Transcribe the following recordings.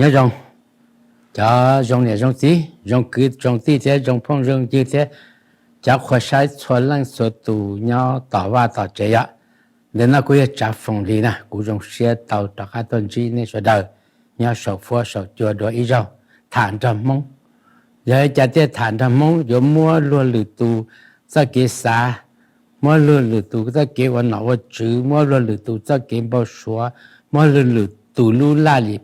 Nyob zoo, cov zoo niam zoo txiv, zoo kwv zoo tij thiab zoo phooj zoo ywg thiab cov qhua saib txhua leej txhua tus nyob tom vaj tom tsev yom. Ntawm no kuv yog Tsav Foom Lis na, kuv zoo siab tau rov qab tuaj ntsib nej sawv daws nyob saum fuab saum cua dua ib zaug tham nrog Hmoob. Yog li cas thiaj tham nrog Hmoob yuav muab luag lwm tus txoj kev xav, muab luag lwm tus txoj kev ua nom ua tswv, muab luag lwm tus txoj kev npau suav, muab luag lwm tus lub laj lim,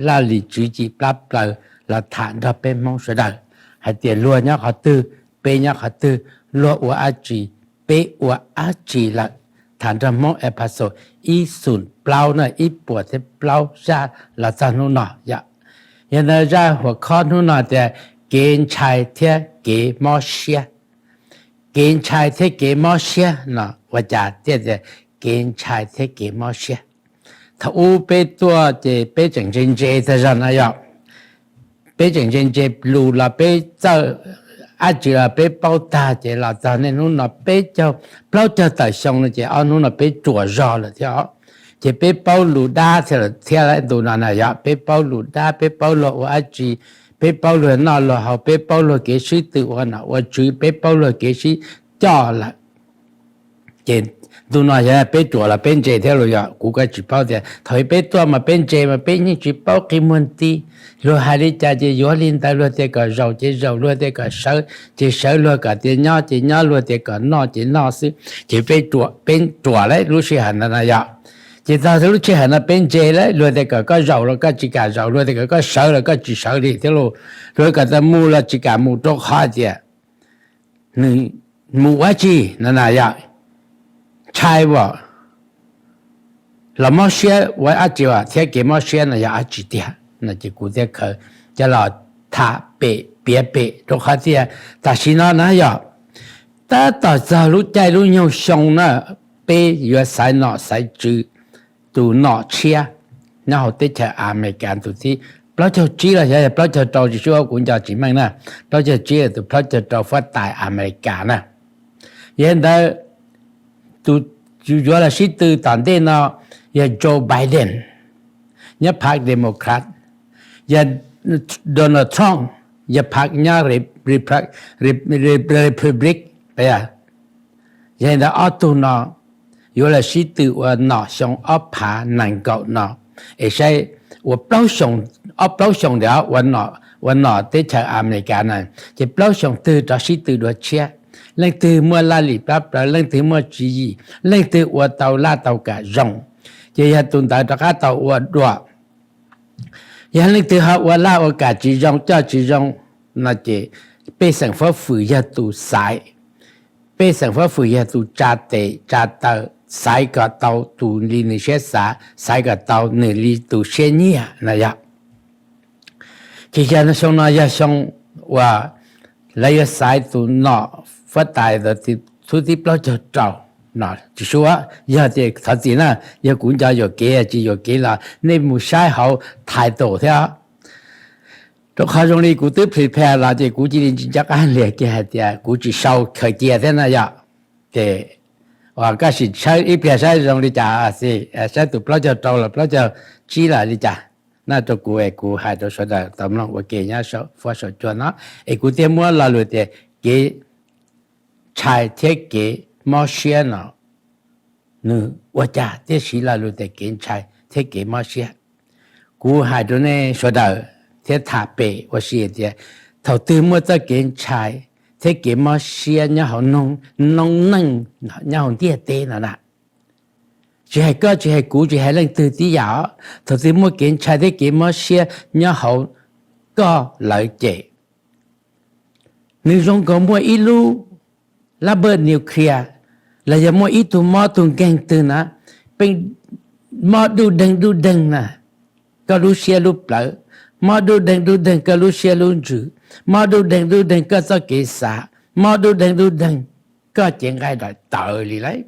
laj lim tswv yim plab plaws los tham nrog peb Hmoob sawv daws hais tias luag nyob qhov twg, peb nyob qhov twg, luag ua dab tsi, peb ua dab tsi lawm. Tham nrog Hmoob episode ib xoom plaub na, ib puas thiab plaub zaj los txog hnub no yom. Yog ntawd zaj huam khob hnub no tias kev ntshai thiab kev mob siab. Kev ntshai thiab kev mob siab no ua cas thiaj tias kev ntshai thiab kev mob siab? Thaum ub peb tuaj ces peb tseem ntse ntse tag zog no yog peb tseem ntse ntse lus los peb txawj dab tsi los peb paub tag, ces los txog niaj hnub no peb caug, plaub caug tawm xyoo no ces ob hnub no peb ruam zog lawm thiab. Ces peb paub lus dab thiab lawm thiab, ntu no na yog peb paub lus dab, peb paub luag ua dab tsi, peb paub luag noj luag haus, peb paub luag kev sib tw ua nom ua tswv, peb paub luag kev sib coj lawm. Ces ntu no yog peb ruam los peb ntse thiab los yog kuv kuj tsis paub tias thaum peb tuaj mas peb ntse mas peb yeej tsis paub qhia muag nti. Luag hais li cas ces yuav li ntawd, luag tias kom zaum ces zaum, luag tias kom sawv ces sawv, luag kom tias nyob ces nyob, luag tias kom noj ces noj xwb. Ces peb ruam, peb ruam lawm lub sij hawm ntawd no yog. Ces txog lub sij hawm no peb ntse lawm, luag tias kom koj zaum los koj tsis kam zaum, luag tias kom koj sawv los koj tsis sawv li thiab los luag kom koj mus los tsis kam mus rau qhov tias nws mus ua dab tsi no na yog ntshai as los mob siab ua dab tsi thiab kev mob siab no yog dab tsi tiag no ces kuv thiaj khaws coj los tham pem piav pem rau qhov tias tam sim no na yog tab tom txog lub caij lub nyoog xyoo na, peb yuav xaiv nom xaiv tswv tus nom tshiab nyob hauv teb chaws Amelikas tus thib plaub caug tsib los yog plaub caug rau, tsis sub kuv nco tsis meej na, plaub caug tsib los tus plaub caug rau huab tais Amelikas na. Yog li ntawd tus yuav los sib tw tom ntej no yog Joe Biden nyob phav Democrat, yog Donald Trump yog phav nyob Republic. Yog li ntawd ob tug no yuav los sib tw ua nom xyoo ob phav nees nkaum no, es saib ua plaub xyoo, ob plaub xyoo ntawd ua nom teb chaws Amelikas na, ces plaub xyoo twg rov sib tw dua tshiab, leej twg muaj laj lim plab plaws, leej twg muaj tswv yim, leej twg ua tau laj tau kam zoo, ces yog tus ntawd rov qab tau ua dua. Yog leej twg ho ua laj ua kam tsis zoo, coj tsis zoo no ces pej xeem fab fwm yog tus xaiv, pej xeem fab fwm yog tus tsa tes tsa taw xaiv kom tau tus li nws siab xav, xaiv kom tau nws li tus siab nyiam na yog. Ces yog xyoo no yog xyoo uas lawv yuav xaiv tus nom huab tais thib plaub caug rau no. Tsis sub, yog tias thov txim na, yog kuv nco yuam kev tsis yuam kev los nej mus saib hauv title thiab. Rau qhov zoo li kuv twb prepare los ces kuv cia li tsis nco qab lias kiag hais tias kuv tsis sau khaws cia thiab na yog. Ces koj sim saib ib pliag saib zoo li cas, saib tus plaub caug rau los plaub caug tsib los li cas na rau kuv es kuv hais rau sawv daws tau mloog ua ke nyob saum fuab saum cua no. Es kuv thiaj muab lo lus tias kev ntshai thiab kev mob siab no, nws ua cas thiaj siv lo lus tias kev ntshai thiab kev mob siab. Kuv hais rau nej sawv daws thiab tham pem ua si tias thaum twg muaj txoj kev ntshai thiab kev mob siab nyob hauv noob neej, nyob hauv ntiaj teb no na, tsis hais koj, tsis hais kuv, tsis hais leej twg tib yam, thaum twg muaj kev ntshai thiab kev mob siab nyob hauv koj lawm ces nws zoo nkaus muaj ib lub lab npawj nuclear los yog muaj ib tug mob tug nkeeg twg na, pheej mob duj deeg duj deeg na koj lub siab lub plawv, mob duj deeg duj deeg koj lub siab lub ntsws, mob duj deeg duj deeg koj txoj kev xav, mob duj deeg duj deeg koj cev nqaij daim tawv li lawm.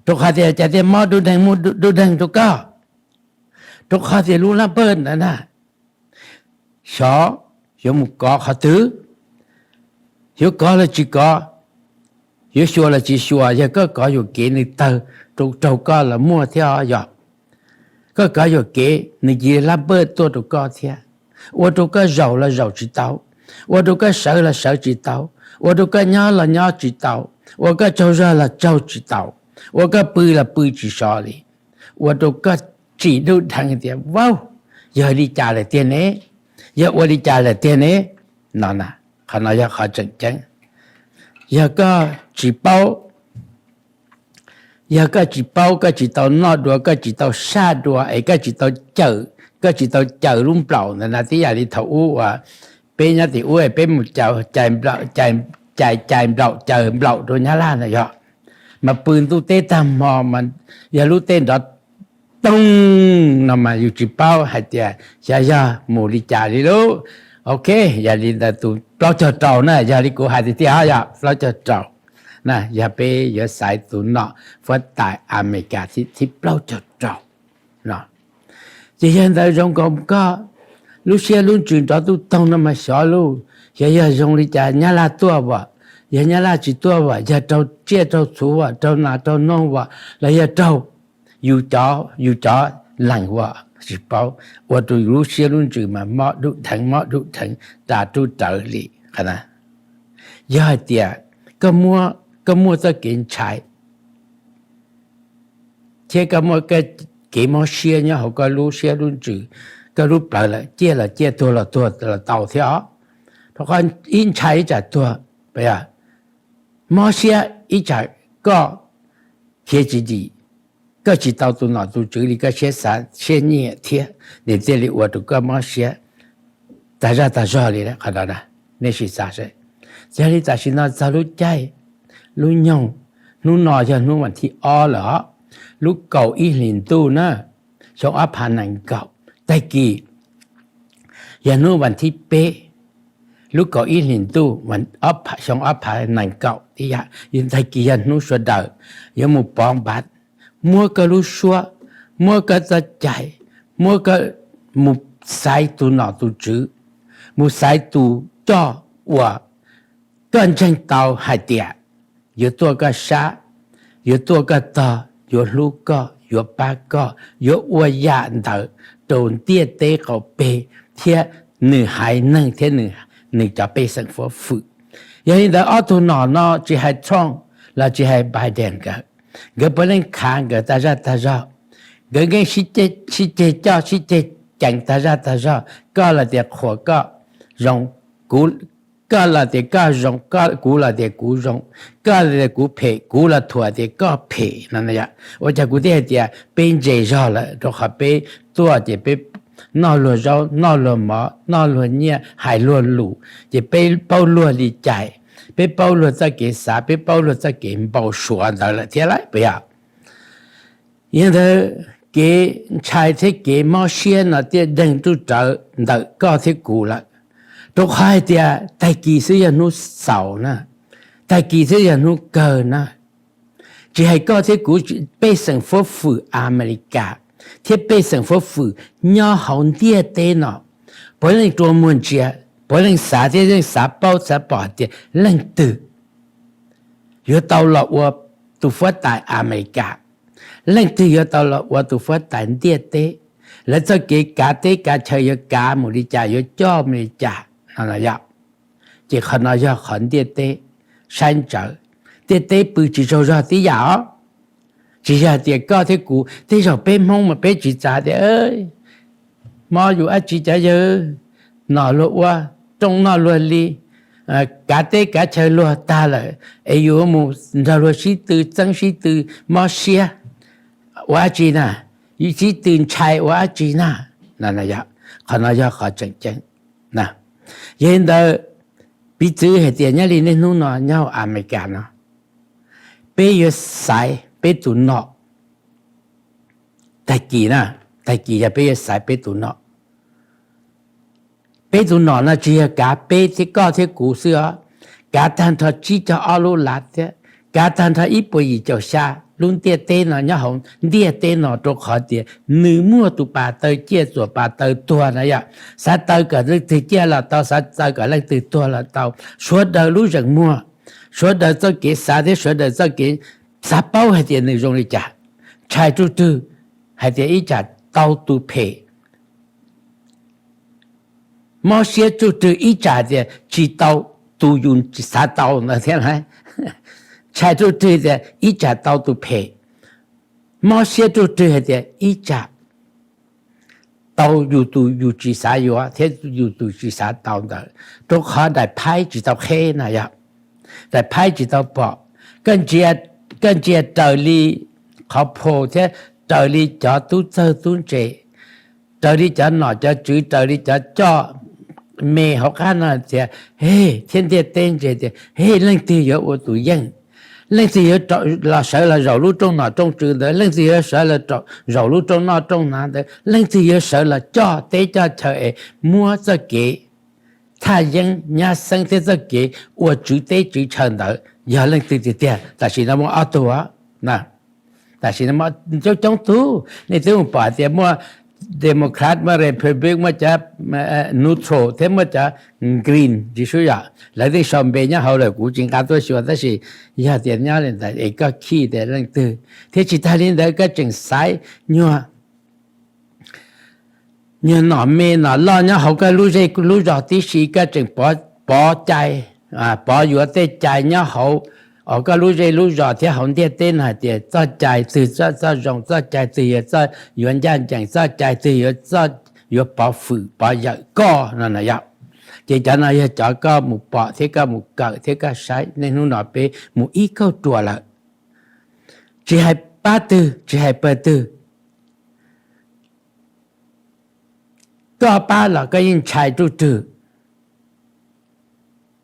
Rau qhov tias cas thiaj mob duj deeg muaj duj deeg rau koj? Rau qhov tias lub lab npawj ntawd na, xyov yuav mus kov qhov twg, yuav kov los tsis kov, yuav xyuas los tsis xyuas, yog koj kov yuam kev nws tawg rau raug koj los muaj thiab yog. Koj kov yuam kev nws cia li lab npawj tuaj rau koj thiab. ua rau koj zaum los zaum tsis tau, ua rau koj sawv los sawv tsis tau, ua rau koj nyob los nyob tsis tau, ua koj tsaug zog los tsaug tsis tau, ua koj pw los pw tsis so li, ua rau koj tsim dub dheev tias, Vauv, yog li cas lawm tiag ne? Yog ua li cas lawm tiag ne? No, qhov no yog qhov tseem ceeb. Yog koj tsis paub, yog koj tsis paub, koj tsis tau noj dua, koj tsis tau saj dua, es koj tsis tau cawm, koj tsis tau cawm lub nplaum ntawd na, tib yam li thaum ub uas peb nyob tim ub peb mus cais nplaum, cais nplaum, cawm nplaum rau Nyab Laj na yog, mas pw ntuj teb tag hmo, yog lub teb nrov toog no mas yus tsis paub hais tias xyov yog mus li cas li lub. Ok, yog li ntawd tus plaub caug rau na, yog li kuv hais tiag tiag yog plaub caug rau na, yog peb yuav xaiv tus nom fuab tais Amelikas thib plaub caug rau no. Ces yog ntawd zoo nkaus koj lub siab lub ntsws nrov tuj toog no mas xyov lub, xyov yog zoo li cas, Nyab Laj tuaj as, yog Nyab Laj tsis tuaj as, yog raug tsiaj raug txhu as, raug nas raug noog as, los yog raug yus cov, yus cov lees as tsis paub, ua rau yus lub siab lub ntsws mas mob dub dheev mob dub dheev tas rub rawv li. Yog hais tias koj muaj txoj kev ntshai thiab koj muaj kev mob siab nyob hauv koj lub siab lub ntsws, koj lub plawv lawm, ciaj los ciaj, tuag los tuag los tau thiab os. Rau qhov ib ntshai ib tsam tuag, mob siab ib tsam koj khiav tsis dim, koj tsis tau tus nom tus tswv li koj siab xav siab nyiam thiab, nws thiaj li ua rau koj mob siab tas zaj tas zog li qhov no. Nej sim xav seb, yog li tam sim no txog lub caij, lub nyoog, hnub no yog hnub vas thib ob lawm os, lub kaum ib hlis ntuj na, xyoo ob phav nees nkaum, tag kis yog hnub vas thib peb, lub kaum ib hlis ntuj, xyoo ob phav nees nkaum tib yam, tag kis yog hnub sawv daws yuav mus pov npav, muab koj lub suab, muab koj txoj cai, muab koj mus xaiv tus nom tus tswv, mus xaiv tus coj uas koj ntseeg tau hais tias yuav tuaj koj sab, yuav tuaj koj tog, yuav hlub koj, yuav pab koj, yuav ua yam ntawd rau ntiaj teb qaum peg thiab nws haiv neeg thiab nws cov pej xeem fuab fwm. Yog li ntawd ob tug nom no tsis hais Trump los tsis hais Biden nkawd, nkawd puav leej khav nkawd tas zaj tas zog, nkawd yeej sib ceg coj sib ceg ceev tas zaj tas zog, koj los tias qhuas koj zoo, kuv, koj los tias koj zoo, kuv los tias kuv zoo, koj los tias kuv phem, kuv los thuam tias koj phem no. Ua cas kuv thiaj hais tias peb ntse zog lawm? Rau qhov peb tuaj ces peb noj luag zaub noj luag mov noj luag nyiaj hais luag lus, ces peb paub luag li cas, peb paub luag txoj kev xav, peb paub luag txoj kev npau suav ntawd lawm thiab lauj, puas yog? Yog ntawd kev ntshai thiab kev mob siab no thiaj deeg rub rawv ntawm koj thiab kuv lawm, rau qhov hais tias tag kis xwb yog hnub xaus na, tag kis xwb yog hnub kawg na. Tsis hais koj thiab kuv, pej xeem fuab fwm Amelikas thiab pej xeem fuab fwm nyob hauv ntiaj teb no puav leej rua muag ntsia, puav leej xav thiab yeej xav paub xav pom hais tias leej twg yuav tau los ua tus fuab tais Amelikas, leej twg yuav tau los ua tus fuab tais ntiaj teb, lawv txoj kev kav teb kav chaw yuav kav mus li cas, yuav coj mus li cas no. Ces qhov no yog qhov ntiaj teb saib ntsawv, ntiaj teb pw tsis tsaug zog tib yam os. Tsis yog tias koj thiab kuv, tej zaum peb Hmoob mas peb tsis xav tias mob yus dab tsi cov yawg, nom luag ua, rooj noj luag li, kav teb kav chaw luag tag lawm es yus mus nrog luag sib tw txeeb sib tw mob siab ua dab tsi na, sib tw ntshai ua dab tsi na. Qhov no yog qhov tseem ceeb. Yog li ntawd, piv txwv hais tias nyob li niaj hnub no nyob hauv Amelikas no, peb yuav xaiv peb tus nom, tag kis na, tag kis yog peb yuav xaiv peb tus nom. Peb tus nom no tsis yog kav peb thiab koj thiab kuv xwb os, kav tag nrho tsib caug ob lub lav thiab, kav tag nrho ib puas yim caum xya lub ntiaj teb no. Nyob hauv ntiaj teb no rau qhov tias nws muaj tus pas taw ciaj txuas pas taw tuag na yom, xav taw kom leej twg ciaj los tau, xav taw kom leej twg tuag los tau. Sawv daws lub zeem muag, sawv daws txoj kev xav thiab sawv daws txoj kev xav paub hais tias nws zoo li cas, ntshai ruj twg hais tias ib tsam tau tus phem, Mob siab ruj rwg ib tsam tias tsis tau tus yus xav tau ntawd thiab na. Ntshai ruj rwg tias ib tsam tau tus phem. Mob siab ruj rwg hais tias ib tsam tau yus tus yus tsis xav yuav thiab yus tus tsis xav tau ntawd, rau qhov daim phaib tsis tau qheb na yog, daim phaib tsis tau pom. Koj ntsia raws li qhov phau thiab raws li cov tub txawg tub ntse, raws li cov nom cov tswv, raws li cov coj me hauv qab no tias, he, thiab ntiaj teb ntse tias, he, leej twg yuav ua tus yeej? Leej twg yuav los sawv los zaum lub rooj nom rooj tswv ntawd? Leej twg yuav sawv los zaum lub rooj noj rooj hnav ntawd? Leej twg yuav sawv los coj teb coj chaw es muab txoj kev thaj yeeb nyab xeeb thiab txoj kev ua tswv teb tswv chaw ntawd? Yog leej twg tiag tiag? Tam sim no muaj ob tug, tam sim no coob coob tug. Nej twb mus pom hais tias muaj Democrat, muaj Republic, muaj cov neutral thiab muaj cov green ntsis sub yom. Lawv twb sau npe nyob hauv lawm, kuv tsis nqa tuaj xyuas, tab sis yog tias nyob li ntawd es koj khij tias leej twg. Thiab tsis tag li ntawd, koj tseem xaiv nyuag nyuag nom me nom loj nyob hauv koj lub zej lub zog tib si, koj tseem pov cai, pov yuav tej cai nyob hauv os koj lub zej lub zog thiab hauv ntiaj teb no hais tias txoj cai twg txoj zoo, txoj cai twg yuav txoj yuav ncaj ncees, txoj cai twg yuav pov fwm pov yawm koj no na yom. Ces cov no yog cov koj mus pom thiab koj mus kawm thiab koj saib. Niaj hnub no peb mus ib kauj ruam lawm, tsis hais pab twg tsis hais pawg twg, koj pab los koj yeej ntshai ruj rwg,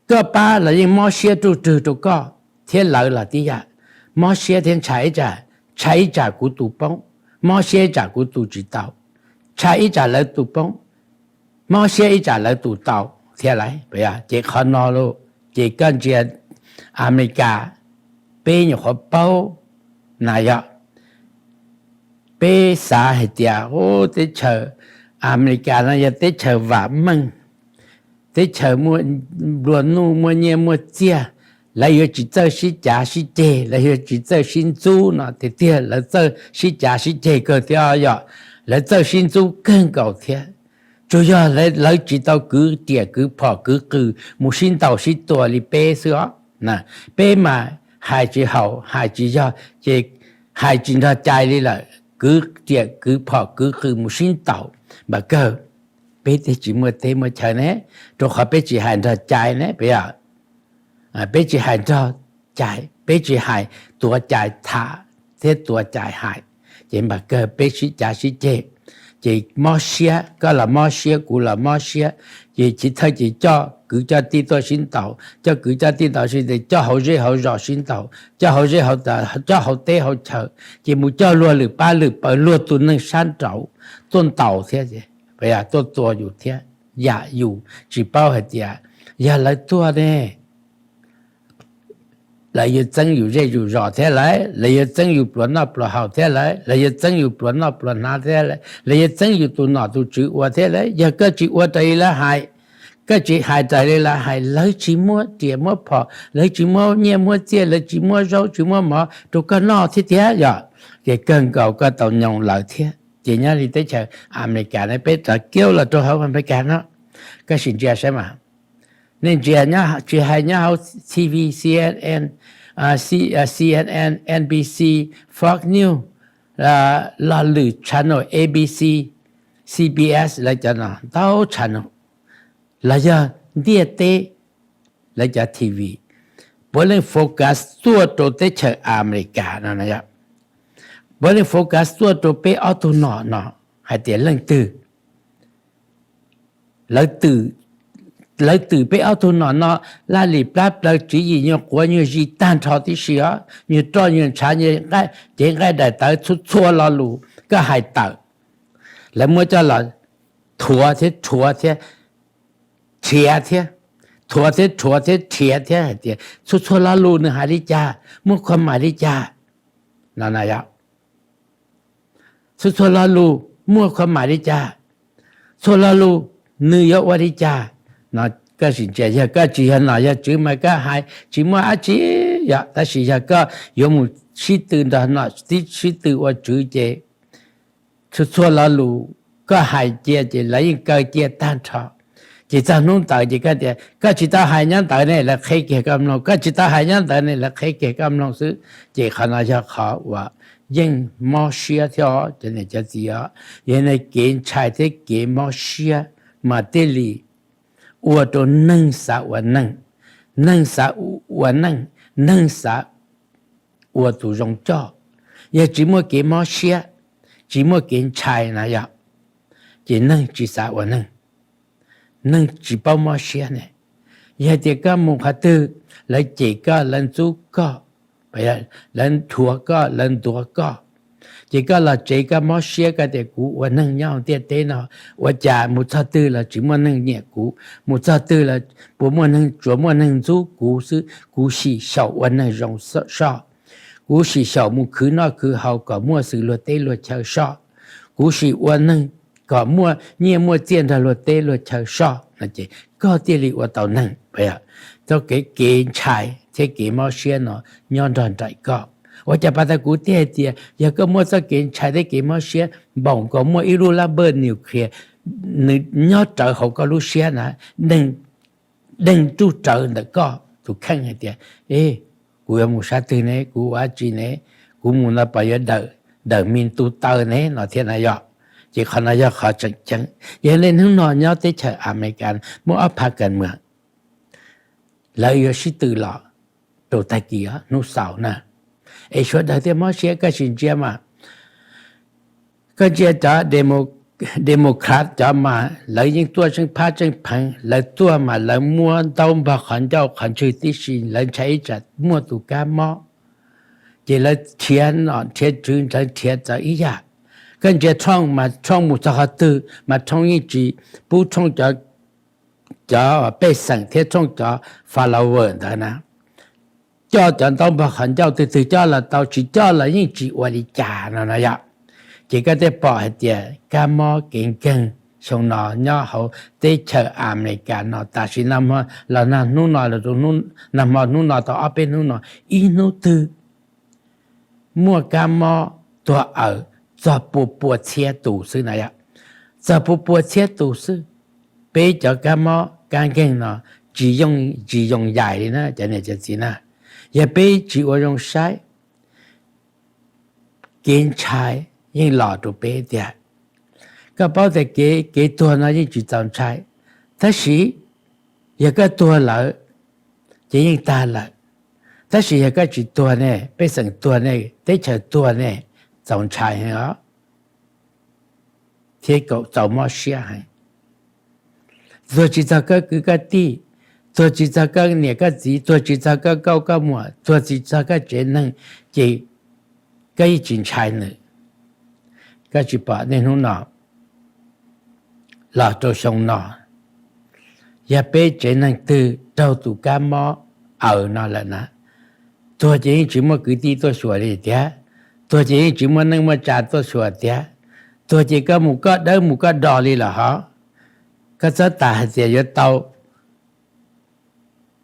koj pab los yeej mob siab ruj rwg rau koj thiab lawv los tib yam. Mob siab thiab ntshai ib tsam, ntshai ib tsam kuv tus poob, mob siab ib tsam kuv tus tsis tau, ntshai ib tsam lawv tus poob, mob siab ib tsam lawv tus tau thiab lauj. Ces qhov no los ces koj ntsia Amelikas, peb nyuam qhuav paub na yog, peb xav hais tias teb chaws Amelikas no yog teb chaws vam meej, teb chaws muaj nplua nuj muaj nyiaj muaj txiaj, lawv yuav tsis txawj sib cav sib ceg, lawv yuav tsis txawj sib ntxub no tiag tiag, lawv txawj sib cav sib ceg kawg thiab yom, lawv txawj sib ntxub kawg nkaus thiab. Tsuas yog lawv tsis tau kwv riam kwv phom kwv qws mus sib ntaus sib tua li peb xwb os. Peb mas hais tsis haum hais tsis yog ces hais tsis nrog cai li lawm, kwv riam kwv phom kwv qws mus sib ntaus. Npam kawg peb thiaj tsis muaj teb muaj chaw ne, rau qhov peb tsis hais nrog cai ne, peb tsis hais nrog cai, peb tsis hais tuav cai tham thiab tuav cai hais, ces npam kawg peb sib cav sib ceg, ces mob siab, koj los mob siab kuv los mob siab, ces chiv thawj ces coj kwv coj tij tuaj sib ntaus, coj kwv coj tij ntaus sib ntaus, coj hauv zej hauv zos sib ntaus, coj hauv zej hauv, coj hauv teb hauv chaw, ces mus coj luag lwm pab lwm pawg luag tus neeg sab nraud tuaj ntaus thiab, tuaj tua yus thiab, yam yus tsis paub hais tias yog lawv tuaj ne lawv yuav txeeb yus zej yus zos thiab lauj, lawv yuav txeeb yus pluas noj pluas haus thiab lauj, lawv yuav txeeb yus pluas noj pluas hnav thiab lauj, lawv yuav txeeb yus tus nom tus tswv ua thiab lauj. Yog koj tsis ua raws li lawv hais, koj tsis hais raws li lawv hais, lawv tsis muab riam muab phom, lawv tsis muab nyiaj muab txiaj, lawv tsis muab zaub tsis muab mov rau koj noj thiab tiag yom, ces kawg nkaus koj tau nyoo lawv thiab. Ces nyob li teb chaws Amelikas no peb rov kiag los rau hauv Amelikas no, koj sim ntsia saib mas, nej ntsia, tsis hais nyob hauv T V, C N N, C N N, N B C, Fox News, los lwm channel, A B C, C B S, lawv cov no ntau channel, los yog ntiaj teb lawv cov T V, puav leej focus tuaj rau teb chaws Amelikas no, puav leej focus tuaj rau peb ob tug nom no hais tias leej twg lawv twm peb ob tug nom no laj lim plab plaws tswv yim nyuag quav nyuag zis tag nrho tib si os, nyuag roj nyuag ntshav, cev nqaij daim tawv, txhua txhua lo lus koj hais tawm, lawv muab coj los thuav thiab rhuav thiab rhiav thiab, thuav thiab rhuav thiab rhiav thiab hais tias txhua txhua lo lus nws hais li cas, muaj khuam mais li cas no. Txhua txhua lo lus muaj khuam mais li cas, txhua lo lus nws yuav ua li cas no. Koj sim ntsia, yog koj tsis yog nom yog tswv mas koj hais tsis muaj dab tsi yom, tab sis yog koj yuav mus sib tw nrog nom sib tw ua tswv ces txhua txhua lo lus koj hais cia ces lawv yeej kaw cia tag nrho. Ces txog hnub ntawd ces koj tias koj tsis tau hais nyob ntawd ne, lawv qheb kiag koj mloog, koj tsis tau hais nyob ntawd ne, lawv qheb kiag koj mloog xwb. Ces qhov no yog qhov uas yeej mob siab thiab os cov niam cov txiv os. Yog li ntawd kev ntshai thiab kev mob siab mas thiaj li ua rau neeg xav ua neeg, neeg xav ua neej, neeg xav ua tus zoo coj. Yog tsis muaj kev mob siab, tsis muaj kev ntshai na yog, ces neeg tsis xav ua neeg, neeg tsis paub mob siab ne. Yog tias koj mus qhov twg, lawv cem koj, lawv ntxub koj, lawv dhuav koj, lawv ntuav koj, ces koj los tsev koj mob siab, koj tias kuv ua neeg nyob ntiaj teb no, ua cas mus txog twg los tsis muaj neeg nyiam kuv, mus txog twg los puas muaj neeg, tsuas muaj neeg ntxub kuv xwb, kuv sim xyaum ua neeg zoo soj, kuv sim xyaum mus khwv noj khwv haus kom muaj xws luag teb luag chaw soj, kuv sim ua neeg kom muaj nyiaj muaj txiaj nrog luag teb luag chaw soj no ces koj thiaj li ua tau neeg. Txoj kev, kev ntshai thiab kev mob siab no nyob nrog nraim koj. Ua cas pas tas kuv thiaj hais tias yog koj muaj txoj kev ntshai thiab kev mob siab npaum nkaus muaj ib lub lab npawj nuclear, nws nyob rawv hauv koj lub siab na, deeg ruj rawv ntawm koj tus kheej hais tias, e, kuv yuav mus sab twg ne, kuv ua dab tsi ne, kuv mus no puas yuav dawm, dawm me ntu taw ne no thiab na yog. Ces qhov no yog qhov tseem ceeb. Yog li hnub no nyob teb chaws Amelikas muaj ob phav kas mws, lawv yuav sib tw los rau tag kis hnub xaus na. Es sawv daws thiaj mob siab, koj sim ntsia mas, koj ntsia cov Democrat cov mas lawv yeej tuaj tseej phab tseej pheev, lawv tuaj mas lawv muab ntaub npog qhov ncauj qhov ntswg tib si, lawv ntshai ib tsam muaj tus kab mob, ces lawv nrhiav nom nrhiav tswv, lawv nrhiav txawv ib yam. Koj ntsia Trump mas Trump mus txog qhov twg mas Trump yeej tsis pub Trump cov, cov pej xeem thiab Trump cov follower ntawd na, coj cov ntaub npog qhov ncauj twg twg coj los tau, tsis coj los yeej tsis ua li cas no no yom. Ces koj thiaj pom hais tias kab mob kev nkeeg xyoo no nyob hauv teb chaws Amelikas no tam sim no los nag hnub no, nag hmo hnub no tau ob peb hnub no, ib hnub twg muaj kab mob tuag aws txog pua pua txhiab tus xwb na yom. Txog pua pua txhiab tus xwb. Peb cov kab mob kab nkeeg no tsis, tsis yooj yim li na cov niam cov txiv na. Yog peb tsis ua zoo saib, kev ntshai yeej los rau peb tiag. Koj paub tias kev, kev tuag no yeej tsis txaus ntshai, tab sis yog koj tuag lawm ces yeej tag lawm. Tab sis yog koj tsis tuag ne, pej xeem tuag ne, teb chaws tuag ne, txaus ntshai heev os, thiab txaus mob siab heev. Tuag tsis txog koj kwv koj tij, tuag tsis txog koj niam koj txiv, tuag tsis txog koj nkauj koj muam, tuag tsis txog koj tsev neeg, ces koj yeej tsis ntshai nws. Koj tsis pom niaj hnub no los rau xyoo no, yog peb tsev neeg twg raug tus kab mob aws no lawm na, tuag ces yeej tsis muaj kwv tij tuaj xyuas li tiag, tuag ces yeej tsis muaj neej muaj tsa tuaj xyuas tiag, tuag ces koj mus koj dawb mus koj do li lawm hov. Koj txhob tas hais tias yuav tau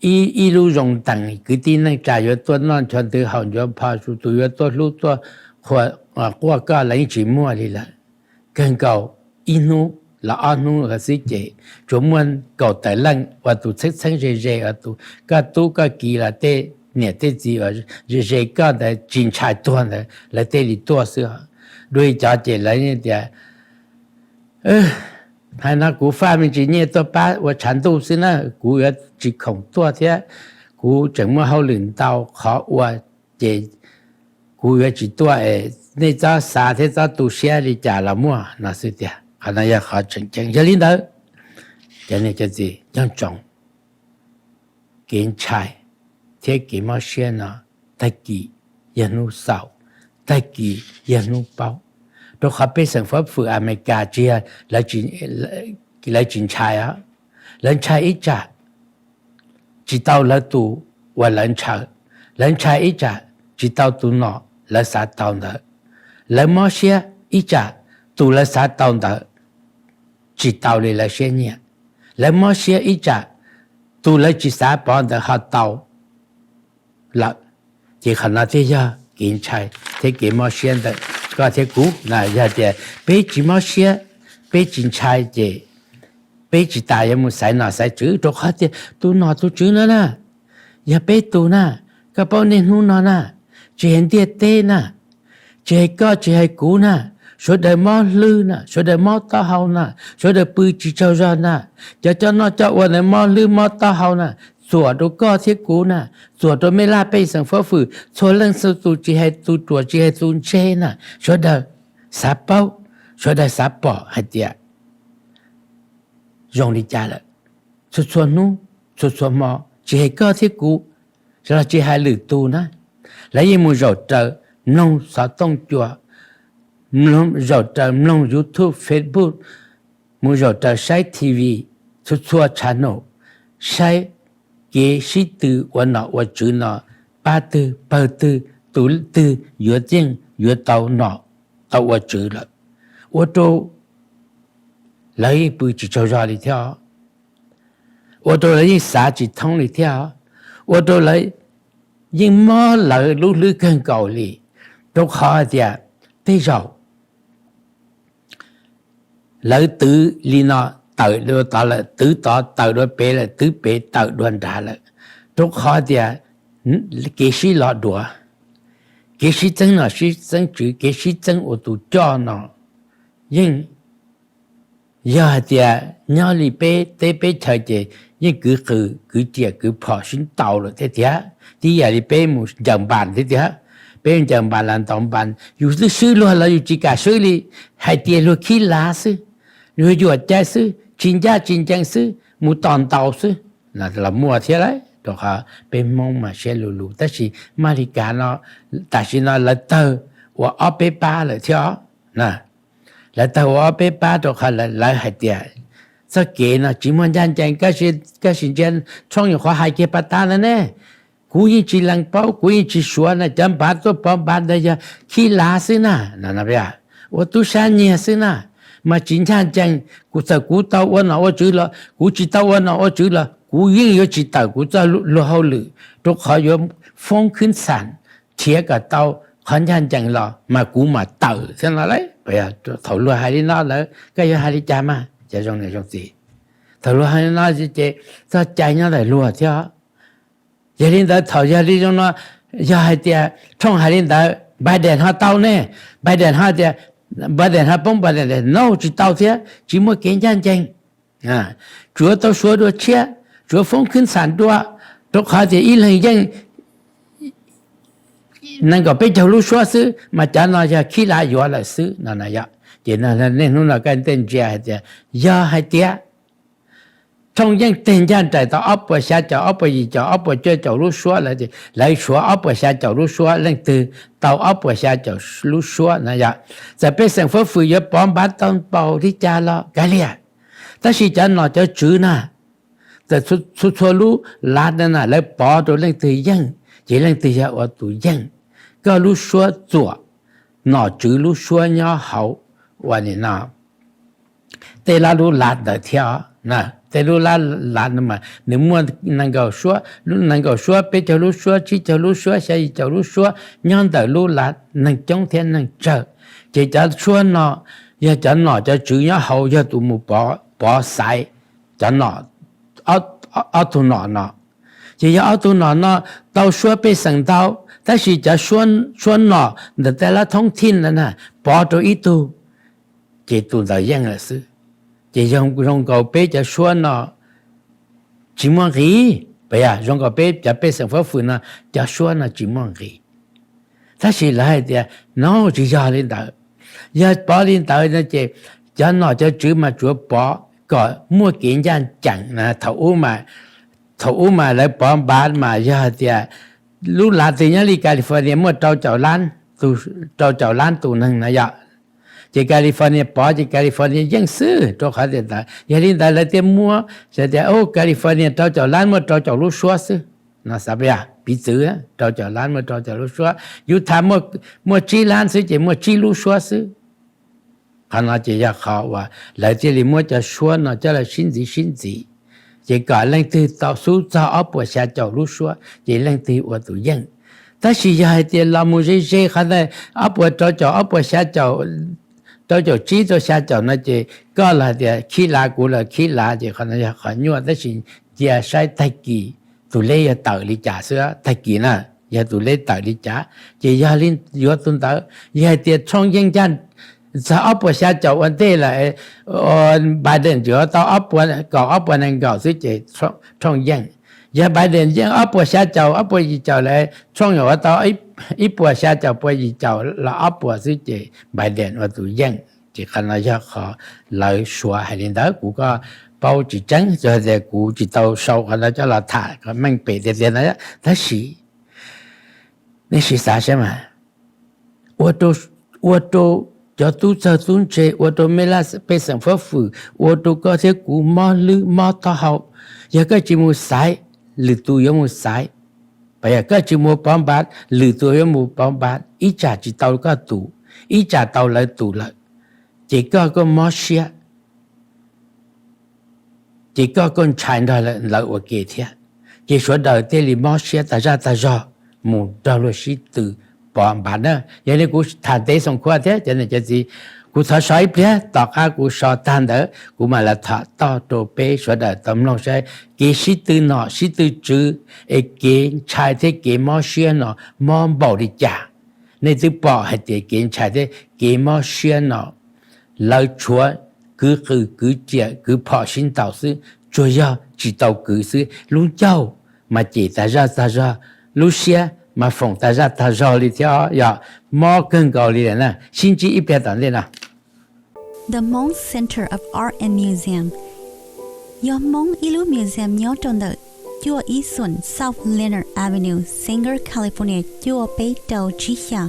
ib, ib lub zoo ntees, kwv tij neej tsa yuav tuaj noj nchuav ntws haus nchuav pho, tus yuav tuaj hlub tuaj quaj koj los yeej tsis muaj li lawm. Kawg nkaus ib hnub los ob hnub xwb ces tsuas muaj kaum tawm leej uas tus txheeb txheeb ze ze, uas tus koj tub koj kiv los tej niam tej txiv uas ze ze koj ntawd tsis ntshai tuag ntawd lawv thiaj li tuaj xwb. Dua li cov ces lawv tias, hais no kuv faj me ntsis nyiaj tuaj pab ua tshav ntuj xwb na, kuv yuav tsis khoom tuaj thiab, kuv tseem muaj hauj lwm ntau qhov ua, ces kuv yuav tsis tuaj, nej txhob xav thiab txhob tu siab li cas los muaj no xwb tiag. Qhov no yog qhov tseem ceeb. Yog li ntawd, cov niam cov txiv nco ntsoov, kev ntshai thiab kev mob siab no tag kis yog hnub xaus, tag kis yog hnub paub. Rau qhov pej xeem fab fwm Amelikas tsis yog lawv tsis ntshai os, lawv ntshai ib tsam tsis tau lawv tus uas lawv ntshaw, lawv ntshai ib tsam tsis tau tus nom lawv xav tau ntawd, lawv mob siab ib tsam tus lawv xav tau ntawd tsis tau li lawv siab nyiam, lawv mob siab ib tsam tus lawv tsis xav pov ntawd ho tau lawm. Ces qhov no thiaj yog kev ntshai thiab kev mob siab ntawm koj thiab kuv na. Yog tias peb tsis mob siab, peb tsis ntshai ces Peb tsis tas yuav mus xaiv nom xaiv tswv rau qhov tias tus nom tus tswv no na, yog peb tus na. Koj paub niaj hnub no na, tsis hais ntiaj teb na, tsis hais koj tsis hais kuv na, sawv daws mob hlwb na, sawv daws mob taub hau na, sawv daws pw tsis tsaug zog na, cov coj noj coj ua ntawd mob hlwb mob taub hau na, txuam rau koj thiab kuv na, txuam rau mej laj pej xeem fab fwm txhua leej txhua tus, tsis hais tus ruam tsis hais tus ntse na, sawv daws xav paub, sawv daws xav pom hais tias zoo li cas lawm. Txhua txhua hnub, txhua txhua hmo, tsis hais koj thiab kuv, los tsis hais lwm tus na, lawv yeej mus zaum raws mloog xov tooj cua, zaum raws mloog YouTube, Facebook, mus zaum raws saib T V, txhua txhua channel, saib kev sib tw ua nom ua tswv no, pab twg pawg twg, tus twg yuav yeej yuav tau nom tau ua tswv lawm, ua rau lawv yeej pw tsis tsaug zog li thiab, ua rau lawv yeej xav tsis thoob li thiab, ua rau lawv yeej mob lawv lub hlwb kawg nkaus li, rau qhov tias tej zaum lawv twv li no tawm dua tod lawm, twv tod tawm dua pem lawm, twv pem tawm dua nrad lawm, rau qhov tias kev sib lo duav, kev sib txeeb nom sib txeeb tswv, kev sib txeeb ua tus coj no yeej yog hais tias nyob li peb teb peb chaw ces yeej kwv qws kwv ciam kwv phom sib ntaus lawm thiab tiag. Tib yam li peb mus ncaws npas thiab tiag, peb mus ncaws npas los ntaus npas, yus twb swb luag los yus tsis kam swb li, hais tias luag khib lav xwb, luag yuam cai xwb, tsis ncaj tsis ncees xwb, mus tos ntaus xwb, los muaj thiab lawm. Rau qhov peb Hmoob mas siab lug lug, tab sis maj li cas no, tam sim no lawv tawg ua ob peb pab lawm thiab. Lawv tawg ua ob peb pab rau qhov lawv hais tias txoj kev no tsis muaj ncaj ncees, koj sim ntsia tshooj nyuam qhuav hais kiag pas tas ntawd ne, kuv yeej tsis lees paub, kuv yeej tsis suav na, cov npav tuaj pov npav ntawd yog khib lav xwb na, ua tub sab nyiag xwb na, mas tsis ncaj ncees. Kuv txawm kuv tau ua nom ua tswv los kuv tsis tau ua nom ua tswv los kuv yeej yuav tsis tawm kuv txoj luag hauj lwm, rau qhov yuav foob khwb xas nrhiav kom tau qhov ncaj ncees los mas kuv mam tawm thiab no lauj. Thaum luag hais li no lawm koj yuav hais li cas mas cov zoo niam zoo txiv? Thaum luag hais li no ces txoj cai nyob ntawm luag thiab. Yog li ntawd thaum yog li zoo no, yog hais tias Trump hais li ntawd Biden ho tau ne, Biden ho tias, Biden ho poob Biden, no tsis tau thiab, tsis muaj kev ncaj ncees. Tsuav tau suav dua tshiab, tsuav foob khwb xas dua, rau qhov tias ib leeg yeej nees nkaum peb caug lub suab xwb mas cov no yog khib lav yuav lawm xwb no. Ces niaj hnub no koj ntsia hais tias, yog hais tias Trump yeej teg ncaj nraim tau ob puas xya caum, ob puas yim caum, ob puas cuaj caum lub suab lawm, lawv suav ob puas xya caum lub suab, leej twg tau ob puas xya caum lub suab no yog, txawm pej xeem fab fwm yuav pov npav tau npaum li cas los kav liam, tab sis cov nom cov tswv na, txawm txhua txhua lub lav na lawv pov rau leej twg yeej, ces leej twg yog ua tus yeej. Koj lub suab txuam nom tswv lub suab nyob hauv ua li no tej lab lub lav ntawd thiab. Tej lub lab lav no mas nws muaj nees nkaum suab, nees nkaum suab, peb caug lub suab, tsib caug lub suab, xya yim caum lub suab, nyob ntawm lub lav neeg coob thiab neeg tsawg. Ces cov suab no yog cov nom cov tswv nyob hauv yog tus mus pov xaiv cov nom, ob tug nom no. Ces yog ob tug nom no tau suab pej xeem ntau, tab sis cov suab nom ntawm tej lab thoob thij na pov rau ib tug, ces tus ntawd yeej lawm xwb. Ces zoo nkaus peb cov suab no tsis muaj nqis, zoo nkaus peb cov pej xeem fab fwm no cov suab no tsis muaj nqis. Tab sis lawv hais tias no tsis yog li ntawd. Yog pov li ntawd no ces cov nom cov tswv mas tsuav pov kom muaj kev ncaj ncees. Thaum ub mas lawv pov npav mas yog tias lub lav twg nyob li California muaj rau caum lab tus neeg na yom, ces California pov ces California yeej xwb rau qhov tias ntawd. Yog li ntawd lawv thiaj muab tias California rau caum lab muaj rau caum lub suab xwb no, xav piv txwv, rau caum lab muaj rau caum lub suab, Utah muaj tsib lab xwb ces muaj tsib lub suab xwb. Qhov no ces yog qhov uas lawv thiaj li muab cov suab no coj los sib ntxiv sib ntxiv, ces kom leej twg tau xub txog ob puas xya caum lub suab ces leej twg ua tus yeej. Tab sis yog hais tias los mus ze ze qhov ntawd ob puas rau caum ob puas xya caum rau caum tsib rau xya caum no ces koj los hais tias khib lav, kuv los khib lav, ces qhov no yog qhov nyuaj, tab sis cia saib tag kis tus leb yog tawm li cas xwb. Tag kis na, yog tus leb tawm li cas, ces yog li yuav tus ntawd. Yog hais tias Trump yeej ncaj txog ob puas xya caum ua ntej lawm, Biden yuav tau kaum ob puas nees nkaum xwb ces Trump yeej. Yog Biden yeej ob puas xya caum, ob puas yim caum lawm, Trump yuav tau ib puas xya caum, puas yim caum los ob puas xwb ces Biden ua tus yeej. Ces qhov no yog qhov lawv suav hais li ntawd, kuv kuj paub tsis tseeb, tsuas hais tias kuv tsis tau sau qhov no coj los tham kom meej pem tiag tiag no. Tab sis nej sim xav saib mas, ua rau cov tub txawg tub ntse, ua rau mej laj pej xeem fab fwm, ua rau koj thiab kuv mob hlwb mob taub hau. Yog koj tsis mus xaiv, lwm tus yuav mus xaiv. Yog koj tsis mus pov npav, lwm tus yuav mus pov npav. Ib tsam tsis tau koj tus, ib tsam tau lawv tus lawm, ces koj kuj mob siab, ces koj kuj ntshai nrog lawv ua ke thiab. Ces sawv daws thiaj li mob siab tag zaj tag zog, mus nrog luag sib tw pov npav na. Yog li kuv tham ntev xoo khuaj thiab cov niam cov txiv, kuv thov so ib pliag, tom qab kuv so tag ntawd kuv mam li tham toj rau peb sawv daws tau mloog saib kev sib tw nom sib tw tswv es kev ntshai thiab kev mob siab no mob npaum li cas. Nej twb pom hais tias kev ntshai thiab kev mob siab no lawv tshuav kwv qws kwv riam kwv phom sib ntaus xwb, tsuas yog tsis tau kwv xwb. Lub ncauj mas cem tag zaj tag zog, lub siab mas foom tag zaj tag zog li thiab, yog mob kawg nkaus li lawm na. Sib ntsib ib pliag tom ntej no. The Hmong Center of Art and Museum yog Hmoob ib lub museum nyob rau ntawm cuaj ib xoom South Leonard Avenue, Sanger, California cuaj peb rau tsib xya,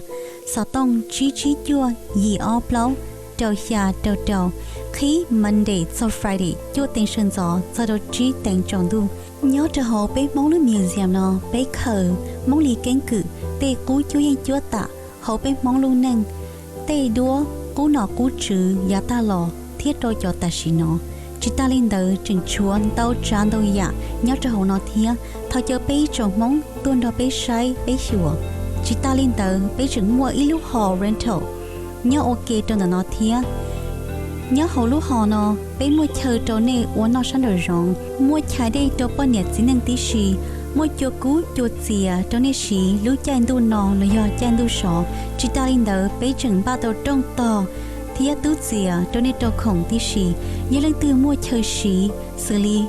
xov tooj tsib tsib cuaj yim ob plaub rau xya rau rau, qhib Monday txog Friday cuaj teev sawv ntxov txog rau tsib teev tsaus ntuj. Nyob rau hauv peb Hmoob lub museum no, peb khaws Hmoob li keeb kwm tej qub cuab yeej cuab tam hauv peb Hmoob lub neej, tej duab qub nom qub tswv yav tag los thiab rau cov tam sim no. Tsis tas li ntawd tseem tshuav ntau tsav ntau yam nyob rau hauv no thiab. Thov caw peb ib tsoom Hmoob tuaj nrog peb saib peb xyuas. Tsis tas li ntawd peb tseem muaj ib lub hall rental nyob ua ke rau ntawm no thiab. Nyob hauv lub hall no, peb muaj chaw rau nej ua noj sab nraum zoov, muaj chaw dej rau poj niam txiv neej tib si, muaj cua kub cua txias rau nej siv lub caij ntuj no los yog caij ntuj sov. Tsis tas li ntawd peb tseem npaj tau rooj tog thiab tub txias rau nej rau khoom tib si. Yog leej twg muaj chaw siv xws li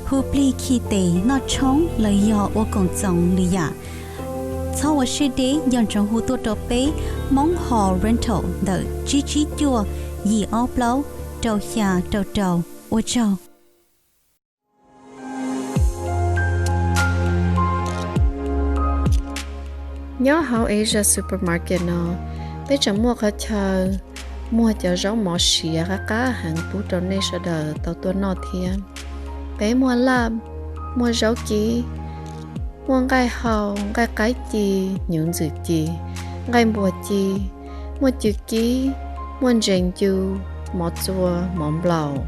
hu plig khi tes noj tshoob los yog ua koom txoos lwm yam, txhob ua siab deb, nco ntsoov hu tuaj rau peb Hmoob Hall Rental ntawm tsib tsib cuaj yim ob plaub rau xya rau rau. Ua tsaug. Nyob hauv Asia Supermarket no, peb tseem muaj qhov chaw muag cov zaub mov siav qab qab heev pub rau nej sawv daws tau tuaj noj thiab. Peb muaj laj, muaj zaub kib, muaj nqaij hau, nqaij qaib ci, hnyuv ntxwm ci, nqaij npua ci, muaj cw kib, muaj ntses ncu, mov txua, mov nplaum.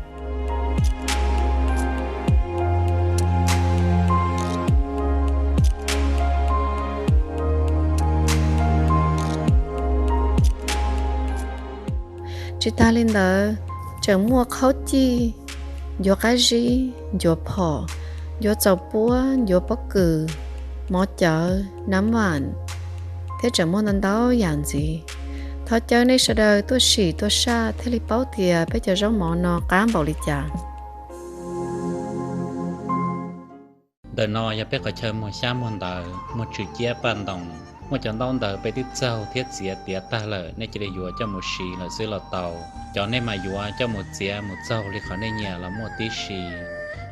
Tsis tas li ntawd, tseem muaj qhaub cij, ncuav qab zib, ncuav phom, ncuav txaus puab, ncuav pob kws, mov cawv, nam vam, thiab tseem muaj ntau ntau yam ntxiv. Thov caw nej sawv daws tuaj sim tuaj saj thiaj li paub tias peb cov zaub mov no qab npaum li cas. Ntawm no yog peb qhov chaw muag xyab muag ntawv, muag tswm ciab paj ntoos, muaj cov ntaub ntawv peb twb txaug thiab txiav tiav tag lawm, nej cia li yuav coj mus siv lawm xwb los tau. Cov nej mam yuav coj mus txiav mus txaug li qhov nej nyiam los muaj tib si.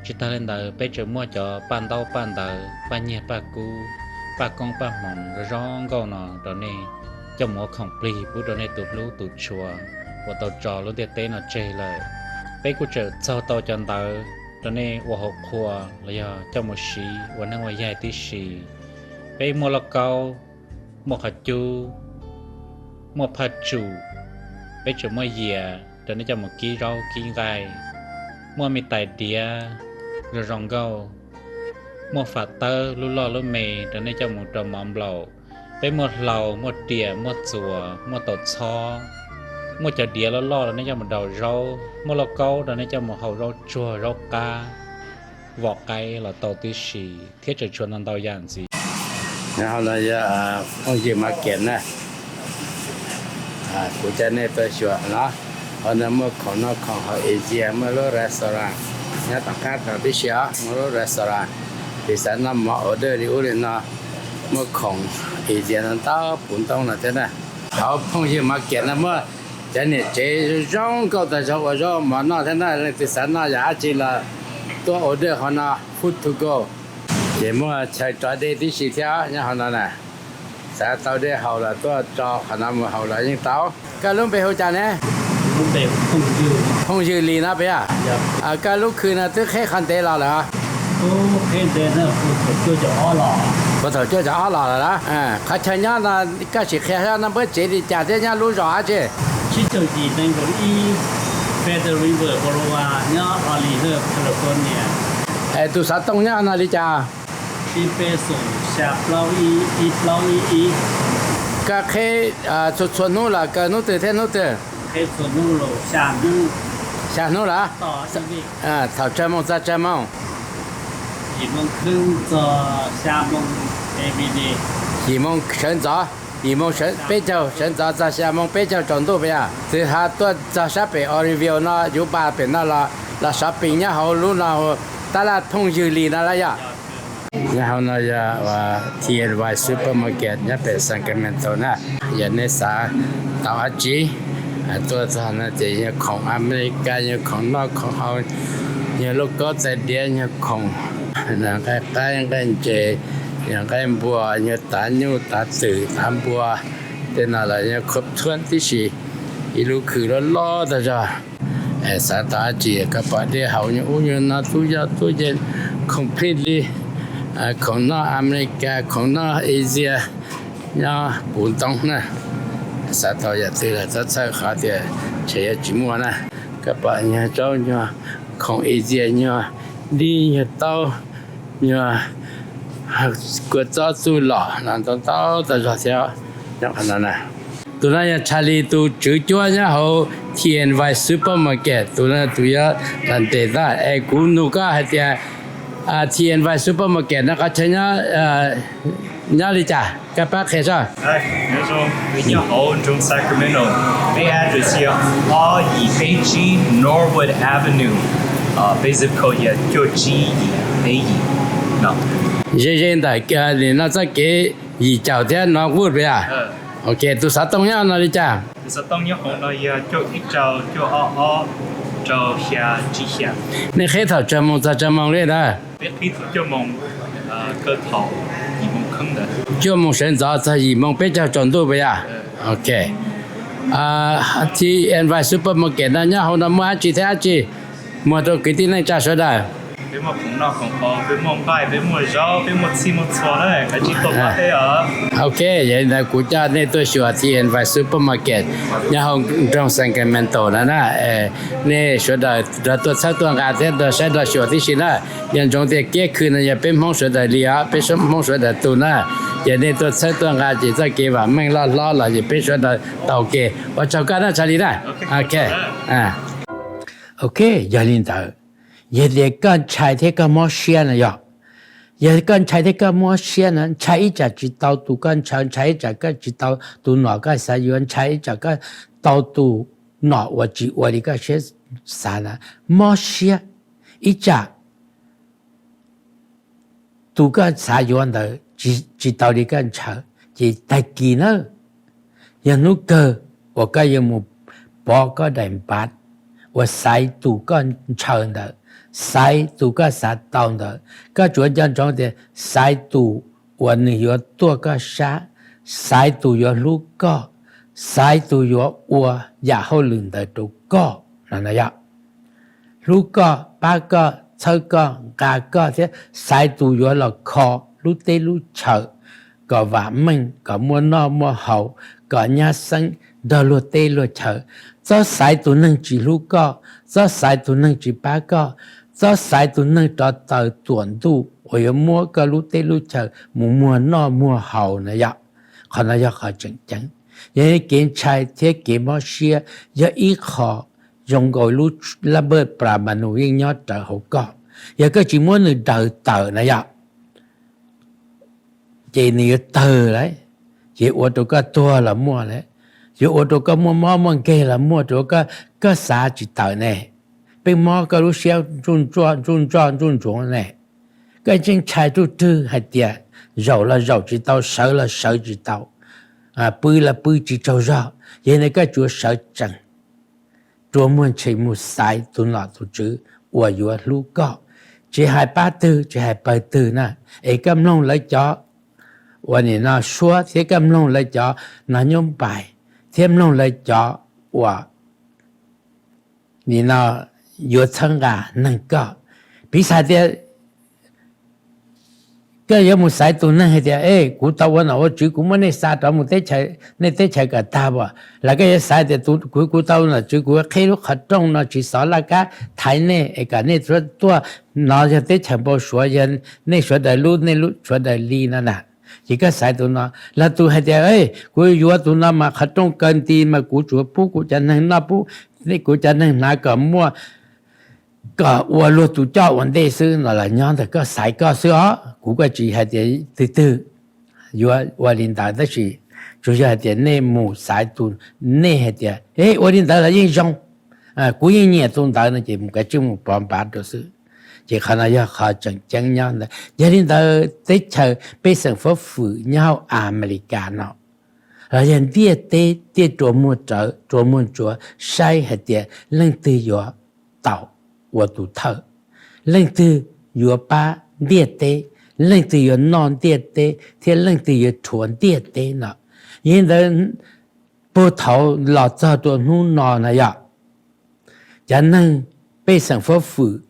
Tsis tas li ntawd peb tseem muaj cov paj ntaub paj ntawv, paj nyiag paj kub, paj koob paj hmoov zoo zoo nkauj no rau nej coj mus ua khoom plig pub rau nej tus hlub tus tshua uas tau tso lub ntiaj teb no tseg lawm. Peb kuj tseem txaug tau cov ntawv rau nej ua hauv qhua los yog coj mus siv ua neej ua yaig tib si. Peb muaj lauj kaub, muaj qhov cub, muaj phaj tsum, peb tseem muaj yias rau nej coj mus kib zaub kib nqaij, muaj me tais diav zoo zoo nkauj, muaj fam tawb lub loj lub me rau nej coj mus rau mov nplaum. Peb muaj hlau, muaj riam, muaj txuas, muaj taum txhob, Muaj cov diav loj loj los nej coj mus daus zaub, muaj lauj kaub los nej coj mus hau zaub tsuag zaub qab, vom qaib los tau tib si, thiab tseem tshuav ntau ntau yam ntxiv. Nyob hauv no yog phooj ywg market na. Kuv coj nej tuaj xyuas no, hauv no muaj khoom noj khoom haus Asia, muaj lub restaurant nyob tom qab rau tib si os, muaj lub restaurant, tis xav noj mov order li ub li no, muaj khoom Asia no ntau puv ntoo no thiab na. Hauv phooj ywg market no muaj cov niam tsev zoo nkauj tag zog ua zaub mov noj thiab na, leej twg xav noj yam dab tsi los tuaj order hauv no, food to go. Ces muaj chaw tso dej tib si thiab nyob hauv no na. Xav tau dej haus los tuaj tso qhov no mus haus los yeej tau. Koj lub npe hu cas ne? Phooj Ywg Lis no puas yog? Koj lub khw no twb qheb qhov ntev los lawm? Puag thaum cuaj caum ob los lawm. Qhov chaw nyob no koj sim qhia seb noj npuab tsev li cas thiab nyob lub zos dab tsi? Feather River Boulevard, nyob Hollywood, California. Es tus xov tooj nyob no li cas? Ib peb xoom xya plaub ib, ib plaub ib ib. Koj qheb txhua txhua hnub los kaw hnub twg thiab hnub twg? Qheb txhua hnub los xya hnub. Xya hnub los? Thaum tsawg moos txog tsawg moos? Yim moos kheeb txog xya moos every day. Yim moos sawv ntxov, yim moos peb caug sawv ntxov txog xya moos peb caug tsaus ntuj puas yog? Twg ho tuaj txog sab pem Oroville no, Yuba pem no los, los shopping nyob hauv lub no, tab laj Phooj Ywg Lis no los yog? Nyob hauv no yog T and Y Supermarket nyob pem Sacramento na. Yog nej xav tau dab tsi tuaj txog no ces yog khoom Amelikas, yog khoom noj khoom haus, yog lauj kaub txais diav, yog khoom nqaij qaib nqaij ntses, yog nqaij npua, yog tav nyuj tav twm tav npua, tej no los yog khuab thuab tib si, ib lub khw loj loj tag zog. Xav tau dab tsi koj pom dej haus nyuag ub nyuag no, tub yoj tub yees, completely, khoom noj Amelikas, khoom noj Asia, nyob puv ntoo na. Xav tau yam twg los txhob txhawj qhov tias ntshe yuav tsis muaj na. Koj pom nyuag zaub nyuag khoom Asia, nyuag dib nyuag taub, nyuag kua txob txuj lom no ntau ntau tag zog thiab nyob qhov no na. Tus no yog Charlie tus tswv cuab nyob hauv T and Y Supermarket, tus no tus yuav ntes tag. Es kuv nug koj hais tias T and Y Supermarket no qhov chaw nyob li cas, koj pab qhia soj. Nyob hauv nroog Sacramento, peb address yog ob yim peb tsib Norwood Avenue, peb zip code yog cuaj tsib yim peb yim. Ze ze ntawm nim no txoj kev yim caum thiab Norwood puas yog? Ok, tus xov tooj nyob no li cas? Tus xov tooj nyob hauv no yog cuaj ib rau cuaj ob ob rau xya tsib xya. Nej qhib thaum tsawg moos txog tsawg moos li ntawd? Peb qhib thaum cuaj moos, kaw thaum yim moos kheeb ntawd. Cuaj moos sawv ntxov txog yim moos peb caug tsaus ntuj puas yog? Ok. T and Y Supermarket no nyob hauv no muaj dab tsi thiab dab tsi muag rau kwv tij neej tsa sawv daws? Peb muaj khoom noj khoom haus, peb muaj nqaij, peb muaj zaub, peb muaj txhij muaj txhua na, kav tsij tuaj pab peb os. Ok, yog li ntawd kuv coj nej tuaj xyuas T and Y Supermarket nyob hauv nroog Sacramento no na. Nej sawv daws nrog tuaj txhawb tuaj nqa thiab nrog saib nrog xyuas tib si na. Nco ntsoov tias kiab khw no yog peb Hmoob sawv daws li os, peb Hmoob sawv daws tu na. Yog nej tuaj txhawb tuaj nqa ces txoj kev vam meej loj hlob los ces peb sawv daws tau ke. Ua tsaug koj na Charlie na. Ok. Ok, yog li ntawd, yog tias koj ntshai thiab koj mob siab no yog, yog koj ntshai thiab koj mob siab no, ntshai ib tsam tsis tau tus koj ntshaw, ntshai ib tsam koj tsis tau tus nom koj xav yuav, ntshai ib tsam koj tau tus nom uas tsis ua li koj siab xav na, mob siab ib tsam tus koj xav yuav ntawd tsis tau li koj ntshaw, ces tag kis na yog hnub kawg uas koj yuav mus pov koj daim npav uas xaiv tus koj ntshaw ntawd, xaiv tus koj xav tau ntawd. Koj tsuas nco ntsoov tias xaiv tus uas nws yuav tuaj koj sab, xaiv tus yuav hlub koj, xaiv tus yuav ua yam hauj lwm ntawd rau koj no na yog. Hlub koj, pab koj, txhawb koj, nqa koj thiab xaiv tus yuav los kho lub teb lub chaw kom vam meej, kom muaj noj muaj haus, kom nyab xeeb nrog luag teb luag chaw. Txhob xaiv tus neeg tsis hlub koj, txhob xaiv tus neeg tsis pab koj, txhob xaiv tus neeg rov taws tuam ntuj uas yuav muab koj lub teb lub chaw mus muag noj muag haus na yog. Qhov no yog qhov tseem ceeb. Yog kev ntshai thiab kev mob siab yog ib qho zoo nkaus lub lab npawj plas mas nws yeej nyob rawv hauv koj. Yog koj tsis muab nws daws tawm na yom, ces nws yuav tawg lawm, ces ua rau koj tuag los muaj lawm, yuav ua rau koj muaj mob muaj nkeeg los muaj, rau koj xav tsis tawm ne. Pheej mob koj lub siab ntsuj ntsoj ntsuj ntsuag ne. Koj tseem ntshai ruj rwg hais tias zaum los zaum tsis tau, sawv los sawv tsis tau, pw los pw tsis tsaug zog, yog li koj tsuas sawv tsees rua muag ntshe mus xaiv tus nom tus tswv uas yuav hlub koj, tsis hais pab twg tsis hais pawg twg na, es koj mloog lawv cov uas nim no suab thiab koj mloog lawv cov no nyob npais thiab mloog lawv cov uas nim no yuav txhawb nqa neeg koj. Piv xam tias koj yuav mus xaiv tus neeg hais tias, E, kuv tau ua nom ua tswv, kuv muab nej xa rov mus teb chaws, nej teb chaws kom tag as. Los koj yuav xaiv tias, Kuv, kuv tau nom tswv, kuv qhib lub qhov rooj no tsis xov laj kab thaiv nej es kom nej tuaj, no yog teb chaws npau suav, yog nej sawv daws lub, nej lub sawv daws li no na. Ces koj xaiv tus no. Los tus hais tias, Kuv yuav tus no mas qhov rooj kaw nti mas kuv tsuas pub kuv cov neeg noj, pub kuv cov neeg hnav kom muaj, kom ua luag tus coj ua ntej xwb no los nyob ntawm koj xaiv koj xwb os. Kuv kuj tsis hais tias twg twg yuav ua li ntawd, tab sis tsuas yog hais tias nej mus xaiv tus, nej hais tias, E, ua li ntawd los yeej zoo, kuv yeej nyiam tus ntawd no, ces mus kav tsij mus pov npav rau xwb. Ces qhov no yog qhov tseem ceeb nyob ntawd. Yog li ntawd teb chaws pej xeem fuab fwm nyob hauv Amelikas no los yog ntiaj teb thiaj rua muag rawv, rua muag ntsuav saib hais tias leej twg yuav tau ua tus thawj, leej twg yuav pab ntiaj teb, leej twg yuav noj ntiaj teb thiab leej twg yuav rhuav ntiaj teb no. Yog li ntawd puag thaum los txog rua hnub no na yog cov neeg pej xeem fuab fwm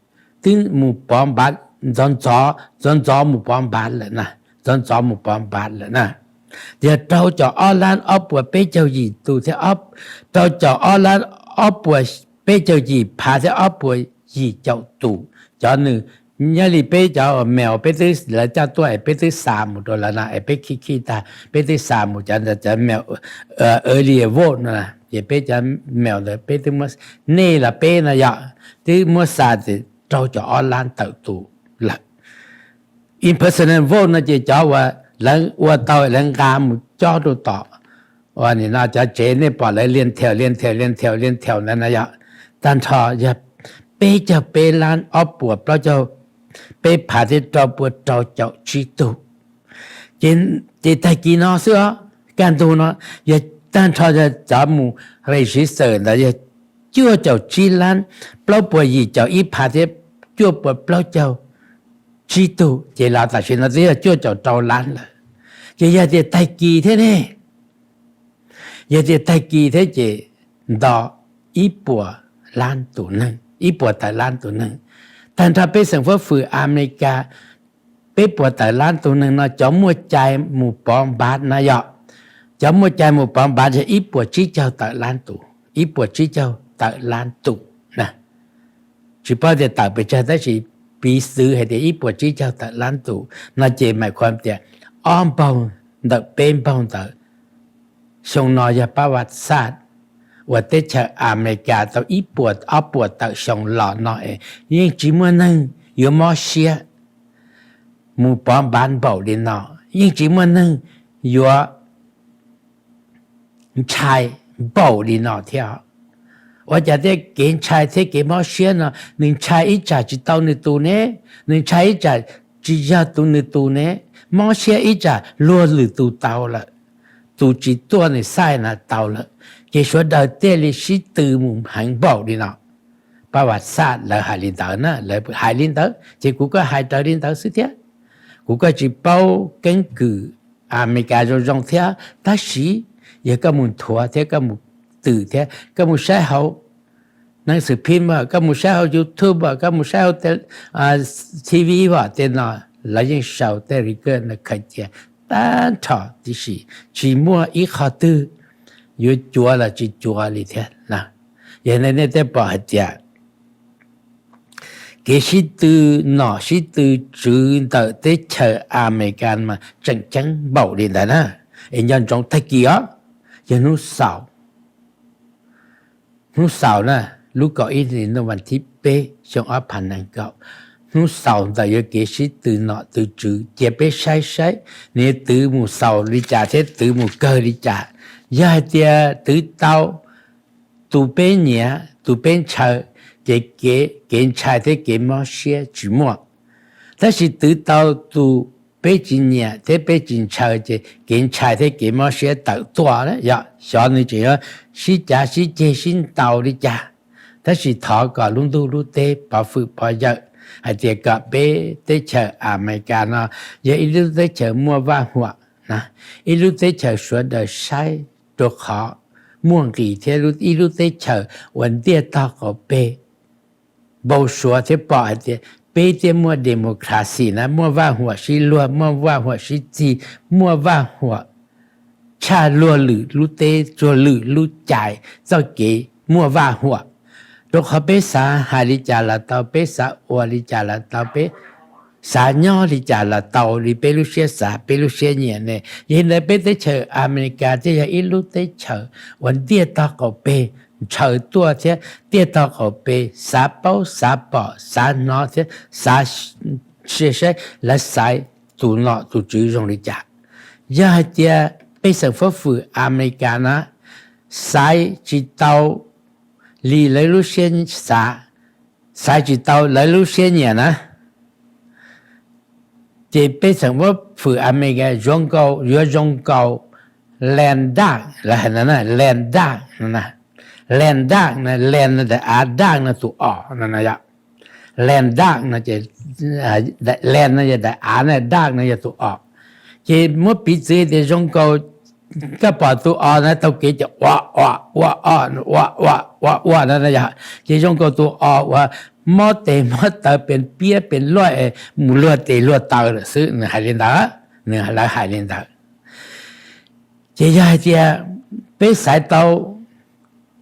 twb mus pov npav, ntxov ntxov ntxov ntxov mus pov npav lawm na, ntxov ntxov mus pov npav lawm na. Yog rau caum ob lab ob puas peb caug yim tus thiab, rau caum ob lab ob puas peb caug yim phav thiab ob puas yim caum tus. Cov nws nyob li peb cov mail peb twb, lawv coj tuaj es peb twb xa mus rau lawv no es peb khij khij tag peb twb xa mus, cov ntawd cov mail early vote no, ces peb cov mail ntawd peb twb muab, nej los peb no yog twb muab xa rau caum ob lab tawm tus lawm. Impersonal vote no ces cov uas lawv ua tau lawv nqa mus cob rau tom uas nim no cov tsev nej pom lawv lias nthas lias nthas lias nthas lias nthas ntawd no yog tag nrho yog peb caug peb lab ob puas plaub caug peb phav thiab rau puas rau caum tsib tug. Ces tag kis no xwb os, kaj ntug no yog tag nrho yog cov mus register ntawd yog cuaj caum tsib lab plaub puas yim caum ib phav thiab cuaj puas plaub caug tsib tug, ces los tam sim no twb yog cuaj caum rau lab lawm. Ces yog tias tag kis thiab ne, yog tias tag kis thiab ces nto ib puas lab tus neeg, ib puas tawm lab tus neeg. Tag nrho pej xeem fuab fwm Amelikas peb puas tawm lab tus neeg no cov muaj cai mus pov npav na yog, cov muaj cai mus pov npav yog ib puas tsib caug tawm lab tus, ib puas tsib caug tawm lab tus na. Tsis paub tias tawm pes tsawg tab sis piv xwv hais tias ib puas tsib caug tawm lab tus no ces mam khuam tias ob npaug ntawm peb npaug ntawd xyoo no yog pab vas xaj uas teb chaws Amelikas tau ib puas ob puas tawm xyoo los no es yeej tsis muaj neeg yuav mob siab mus pov npav npaum li no, yeej tsis muaj neeg yuav ntshai npaum li no thiab. Ua cas thiab kev ntshai thiab kev mob siab no nws ntshai ib tsam tsis tau nws tus ne, nws ntshai ib tsam tsis yog tus nws tus ne, mob siab ib tsam luag lwm tus tau lawm, tus tsis tuaj nws xaj na tau lawm, ces sawv daws thiaj li sib tw mus heev npaum li no. Pab vas xaj lawv hais li ntawd na, lawv hais li ntawd ces kuv kuj hais raws li ntawd xwb thiab. Kuv kuj tsis paub keeb kwm Amelikas zoo zoo thiab, tab sis yog koj mus nthuav thiab koj mus twm thiab koj mus saib hauv neeg xwm phib, koj mus saib hauv YouTube, koj mus saib hauv T V, tej no lawv yeej sau tej record no khaws cia tag nrho tib si, tsis muaj ib qho twg yuav cuav los tsis cuav li thiab. Yog li nej thiaj pom hais tias kev sib tw nom sib tw tswv ntawm teb chaws Amelikas mas tseem ceeb npaum li ntawd na. Es nco ntsoov tag kis os, yog hnub xaus. Hnub xaus na, lub kaum ib hli ntuj vas thib peb xyoo ob phav nees nkaum, hnub xaus ntawm yog kev sib tw nom tw tswv, cia peb saib saib nws twv mus xaus li cas thiab twv mus kawg li cas. Yog hais tias twv tau tus peb nyiam tus peb ntshaw, ces kev ntshai thiab kev mob siab tsis muaj. Tab sis twv tau tus peb tsis nyiam thiab peb tsis ntshaw ces kev ntshai thiab kev mob siab tawm tuaj. Yog xyov nws tseem yuav sib cav sib ceg sib ntaus li cas, tab sis thov kom lub ntuj lub teb pov hwm pov yawm hais tias kom peb teb chaws Amelikas no yog ib lub teb chaws muaj vaj huam, ib lub teb chaws sawv daws saib rau qhov muaj nqis thiab ib lub teb chaws uas ntiaj tog qaum peg npau suav thiab pom hais tias peb thiaj muaj democracy na, muaj vaj huam sib luag, muaj vaj huam sib txig, muaj vaj huam tshaj luag lwm lub teb, txuag lwm lub cai, txoj kev muaj vaj huam. Rau qhov peb xav hais li cas los tau, peb xav ua li cas los tau, peb xav nyob li cas los tau li peb lub siab xav peb lub siab nyiam ne. Yog li ntawd peb teb chaws Amelikas thiaj yog ib lub teb chaws uas ntiaj tog qaum peg ntshaw tuaj thiab ntiaj tog qaum peg xav paub xav pom xav hnov thiab xav sia saib lawv xaiv tus nom tus tswv zoo li cas. Yog hais tias pej xeem fuab fwm Amelikas na xaiv tsis tau li lawv lub siab xav, xaiv tsis tau lawv lub siab nyiam na, ces pej xeem fuab fwm Amelikas zoo nkaus, yuav zoo nkaus land dog, lawv hais no, land dog no, land dog no, land no daim av, dog no tus os no, land dog no, land no yog daim av na, dog no yog tus os. Ces muab piv txwv tias zoo nkaus koj pom tus os na taug kev ces ua ua ua ua ua ua ua no, ces zoo nkaus tus os uas mob tes mob taw pes piab pes loj es mus luag tes luag taw lawm xwb, nws hais li ntawd, nws lawv hais li ntawd. Ces yog hais tias peb xaiv tau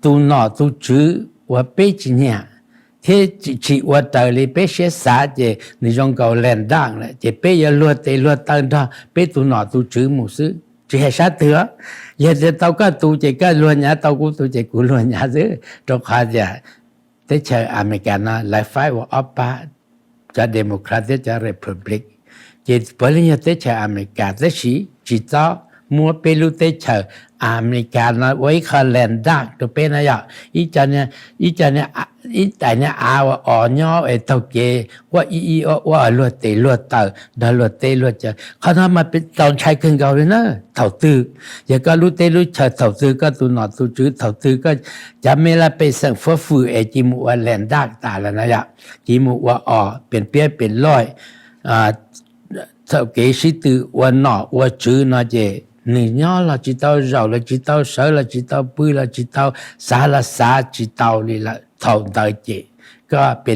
tus nom tus tswv uas peb tsis nyiam thiab tsis ua raws li peb siab xav ces nws zoo nkaus land dog lawm, ces peb yuav luag tes luag taw nrog peb tus nom tus tswv mus xwb, tsis hais sab twg. Yog tias tau koj tus ces koj luag nyav, tau kuv tus ces kuv luag nyav xwb, rau qhov tias teb chaws Amelikas no lawv faib ua ob pab, cov Democrat thiab cov Republic, ces puav leej yog teb chaws Amelikas, tab sis tsis txhob muab peb lub teb chaws Amelikas no ua ib qho land dog rau peb na yog. Ib co, ib co, ib tais niag av uas os nyob es taug kev quaj ib ib ua ua luag tes luag taw nrog luag teb luag chaw, qhov no mas txaus ntshai kawg nkaus li na. Thaum twg yog koj lub teb lub chaw, thaum twg koj tus nom tus tswv, thaum twg koj cov me laj pej xeem fuab fwm es cia mus ua land dog tas lawm na yog, cia mus ua os pes piab pes loj, txoj kev sib tw ua nom ua tswv no ces nws nyob los tsis tau, zaum los tsis tau, sawv los tsis tau, pw los tsis tau, xav los xav tsis tau li lawm. Thaum ntawd ces koj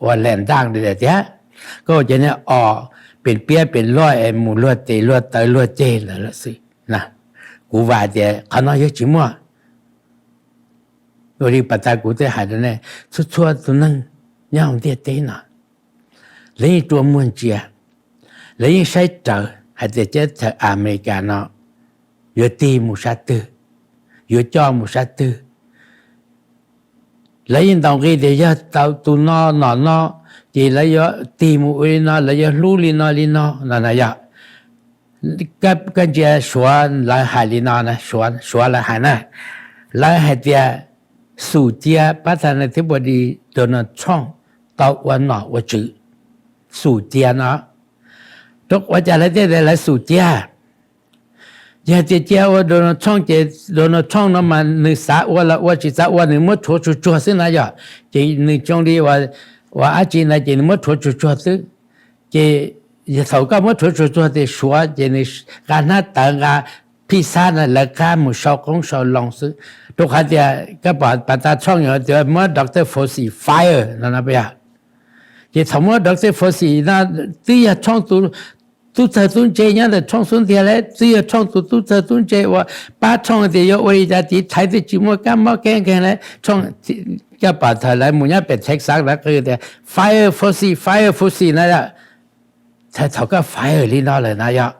ua land dog li lawm thiab, koj ua cov niag os pes piab pes loj es mus luag tes luag taw luag ceg lawm lawm xwb. Kuv vam tias qhov no yog tsis muaj. Ua li pas tas kuv twb hais rau nej, txhua txhua tus neeg nyob hauv ntiaj teb no, lawv yeej rua muag ntsia, lawv yeej saib raws hais tias teb chaws Amelikas no yuav tig mus sab twg, yuav coj mus sab twg. Lawv yeej ntaus nqi tias yog tau tus no nom no, ces lawv yuav tig mus ua li no, lawv yuav hlub li no li no no na yog. Koj ntsia Suav lawv hais li no, Suav lawv hais na, lawv hais tias xum cia pab tha na thiab pua di Donald Trump tau ua nom ua tswv, xum cia no. Rau ua cas lawv thiaj tias lawv xum cia? Yog tias cia ua Donald Trump ces Donald Trump no mas nws xav ua los ua, tsis xav ua nws muab rhuav tsuag tsuag xwb na yog. Ces nws zoo li ua dab tsi ntawd ces nws muab rhuav tsuag tsuag xwb. Ces thaum koj muab rhuav tsuag tsuag ces Suav ces nws nqa hnab tawv nqa phij xab na lawv qab mus sau qoob sau loo xwb. Rau qhov tias koj pom pas tas Trump yuav tias muab Doctor Fauci fire no no, ces thaum muab Doctor Fauci no twb yog Trump tus tub txawg tub ntse nyob ntawm Trump xub ntiag lawm, twb yog Trump tus tub txawg tub ntse uas pab Trump tias yuav ua li cas tiv thaiv twb tsis muaj kab mob keeb nkeeg lawm. Koj pom thaum lawv mus nyob pem Texas lawv qw tias fire Fauci, fire Fauci na yog. Thaum koj fire li no lawm na yog,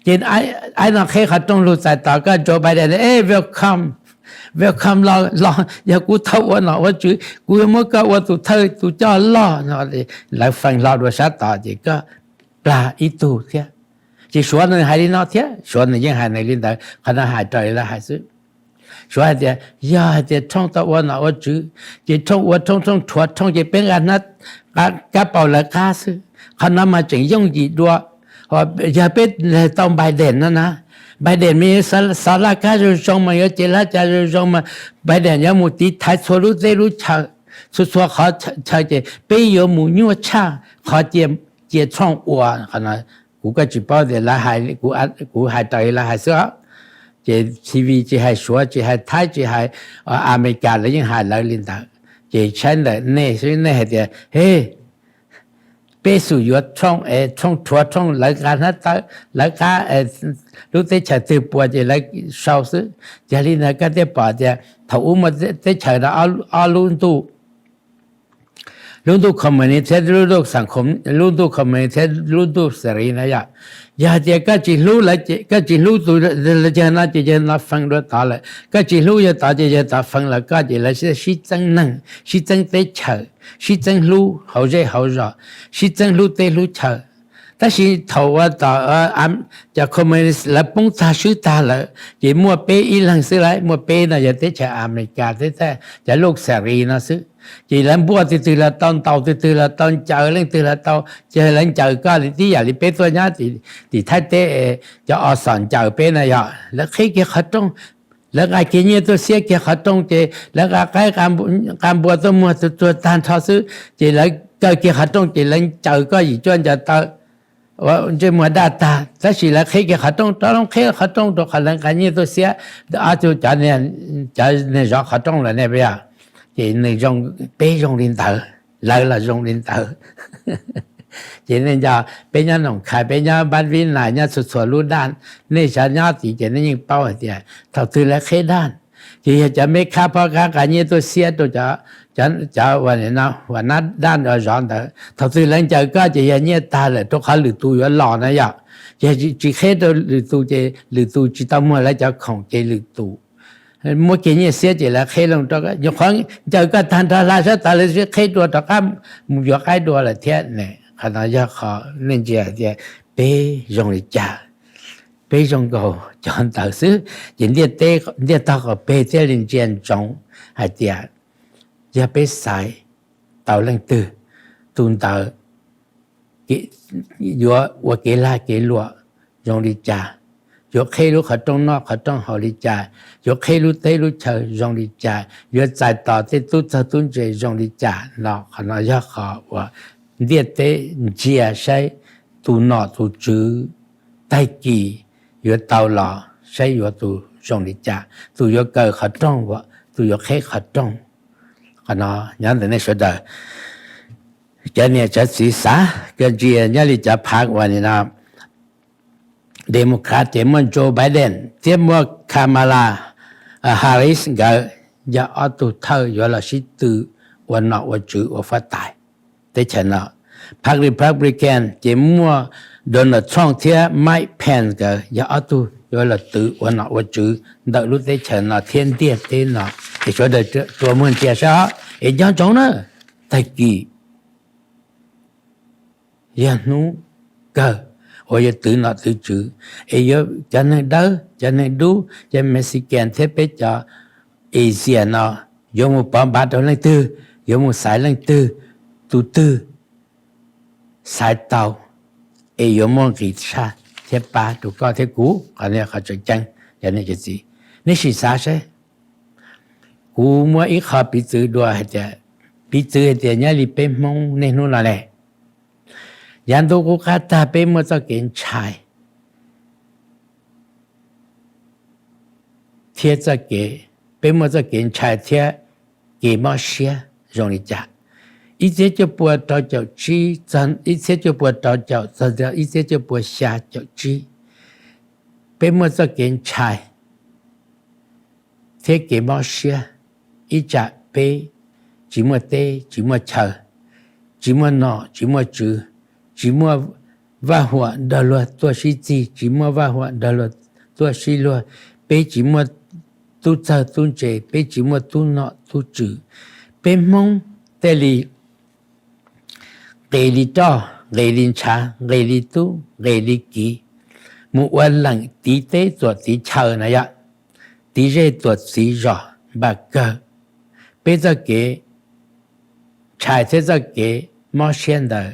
Ces aib no qheb qhov rooj lug txais tos koj Joe Biden, e, welcome, welcome los, los, yog kuv tau ua nom ua tswv kuv yuav muab koj ua tus thawj tus coj loj no. Lawv feej hlo dua sab tod ces koj plag ib tug thiab. Ces Suav nws hais li no thiab, Suav nws yeej hais nws li ntawd, qhov no hais raws li lawv hais xwb. Suav hais tias yog hais tias Trump tau ua nom ua tswv ces Trump ua Trump, Trump rhuav Trump ces peb nqa hnab kab paus lawv qab xwb. Qhov no mas tseem yooj yim dua. Yog peb tau Biden no na, Biden mas yuav xov laj kab zoo zoo mas yuav cev laj cas zoo zoo mas Biden yuav mus tiv thaiv txhua lub teb lub chaw, txhua txhua qhov chaw ces peb yuav mus nyuaj tshaj qhov cia Trump ua. Kuv kuj tsis paub tias kuv hais raws li lawv hais xwb. Ces T V tsis hais Suav tsis hais Thaib tsis hais Amelikas lawv yeej hais lawv li ntawd. Ces saib ntawm nej xwb, nej hais tias he, peb xum yuav Trump, Trump rhuav Trump, lawv nqa hnab tawb lawv qab, lub teb chaws twg puas ces lawv sau xwb. Yog li ntawd koj thiaj pom tias thaum ub muaj teb chaws no ob lub ntuj, lub ntuj communist thiab lub ntuj communist thiab lub ntuj xas ris na yom. Yog hais tias koj tsis hlub, koj tsis hlub tus yawg no ces yawg no feej dua tod lawm, koj tsis hlub yawg tod ces yawg tod feej lawm koj ces lawv sib txeeb neeg, sib txeeb teb chaws, sib txeeb hlub hauv zej hauv zos, sib txeeb hlub teb hlub chaw. Tab sis thaum ua tom cov communist lawv poob tag swb tag lawm ces muaj peb ib leeg xwb lauj, muaj peb no yog teb chaws Amelikas thiab cov lub xas ris no xwb. Ces lawv npuaj twg twg los tau, ntaus twg twg los tau, ncaws leej twg los tau, ces lawv ncaws koj li tib yam li peb tuaj nyob tim Thaib teb, cov o xom ncaws peb na yom. Lawv qheb kiag qhov rooj, lawv nqa kiag nyiaj tuaj xiab kiag qhov rooj ces lawv nqa qaib nqa npua tuaj muag tuag tag nrho xwb ces lawv kaw kiag qhov rooj ces lawv ncaws koj yim cuaj ncaws taw, ntsej muag daj tag. Tab sis lawv qheb kiag qhov rooj, rov qheb qhov rooj rau qhov lawv nqa nyiaj tuaj xiab ob tug cov, cov neeg zov qhov rooj lawm ne, yog. Ces nws zoo, peb zoo li ntawd, lawv los zoo li ntawd. Ces nej nco, peb nyob Noom Khais, peb nyob Npab Vib Nais, nyob txhua txhua lub daj, nej xyov nyob tid ces nej yeej paub hais tias thaum twg lawv qheb daj ces yog cov meb khab phob kab nqa nyiaj tuaj xiab rau cov, cov ua nab daj zov ntawd. Thaum twg lawv ncaws koj ces yog nyiaj tag lawm rau qhov lwm tus yuav los na yom. Ces tsis qheb rau lwm tus ces lwm tus tsis tau muag lawv cov khoom ces lwm tus muab kiag nyiaj xiab ces lawv qheb loo rau koj. Nyuam qhuav ncaws koj tag nrho hla sab tod lawv twb qheb dua rov qab mus yuav qaib dua lawm thiab ne. Qhov no yog qhov nej ntsia tias peb zoo li cas, peb zoo nkaus cov ntawd xwb. Ces ntiaj teb, ntiaj teb qaum peg thiaj li ntsia ntsoov hais tias yog peb xaiv tau leej twg, tus ntawd yuav ua kev lag kev luam zoo li cas, yuav qheb lub qhov rooj noj qhov rooj haus li cas, yuav qheb lub teb lub chaw zoo li cas, yuav txais tos tej tub txawg tub ntse zoo li cas no. Qhov no yog qhov uas ntiaj teb ntsia saib tus nom tus tswv tag kis yuav tau los saib yuav tus zoo li cas, tus yuav kaw qhov rooj, tus yuav qheb qhov rooj. Qhov no nyob ntawm nej sawv daws cov niam cov txiv xav kawg ntsia nyob li cov phav uas nim no Democrat ces muaj Joe Biden thiab muaj Kamala Harris, nkawd yog ob tug thawj yuav los sib tw ua nom ua tswv ua huab tais teb chaws no. Phav Republican ces muaj Donald Trump thiab Mike Pence, nkawd yog ob tug yuav los tw ua nom ua tswv ntawm lub teb chaws no thiab ntiaj teb no. Es sawv daws rua muag ntsia saib os, es nco ntsoov na, tag kis yog hnub kawg uas yuav twv nom twv tswv, es yuav cov neeg dawb cov neeg dub, cov Mexican thiab peb cov Asia no yuav mus pov npav rau leej twg, yuav mus xaiv leej twg, tus twg xaiv tau es yuav muaj nqis tshaj thiab pab rau koj thiab kuv. Qhov no qhov tseem ceeb, cov niam cov txiv, nej sim xav saib. Kuv muab ib qho piv txwv dua hais tias, piv txwv hais tias nyob li peb Hmoob niaj hnub no ne, yav ntuj qub qab tag peb muaj txoj kev ntshai thiab txoj kev, peb muaj txoj kev ntshai thiab kev mob siab zoo li cas. Ib txhiab cuaj pua rau caum tsib, ib txhiab cuaj pua rau caum txog ib txhiab cuaj pua xya caum tsib, peb muaj txoj kev ntshai thiab kev mob siab, ib tsam peb tsis muaj teb tsis muaj chaw, tsis muaj nom tsis muaj tswv, tsis muaj vaj huam nrog luag tuaj sib txig, tsis muaj vaj huam nrog luag tuaj sib luag. Peb tsis muaj tub txawg tub ntse, peb tsis muaj tub nom tub tswv. Peb Hmoob thiaj li nqis li roj, nqis li ntshav, nqis li tub, nqis li kiv, mus ua leej tiv teb txuam tiv chaw na yom, tiv zej txuam txiv zos npam kawg. Peb txoj kev ntshai thiab txoj kev mob siab ntawd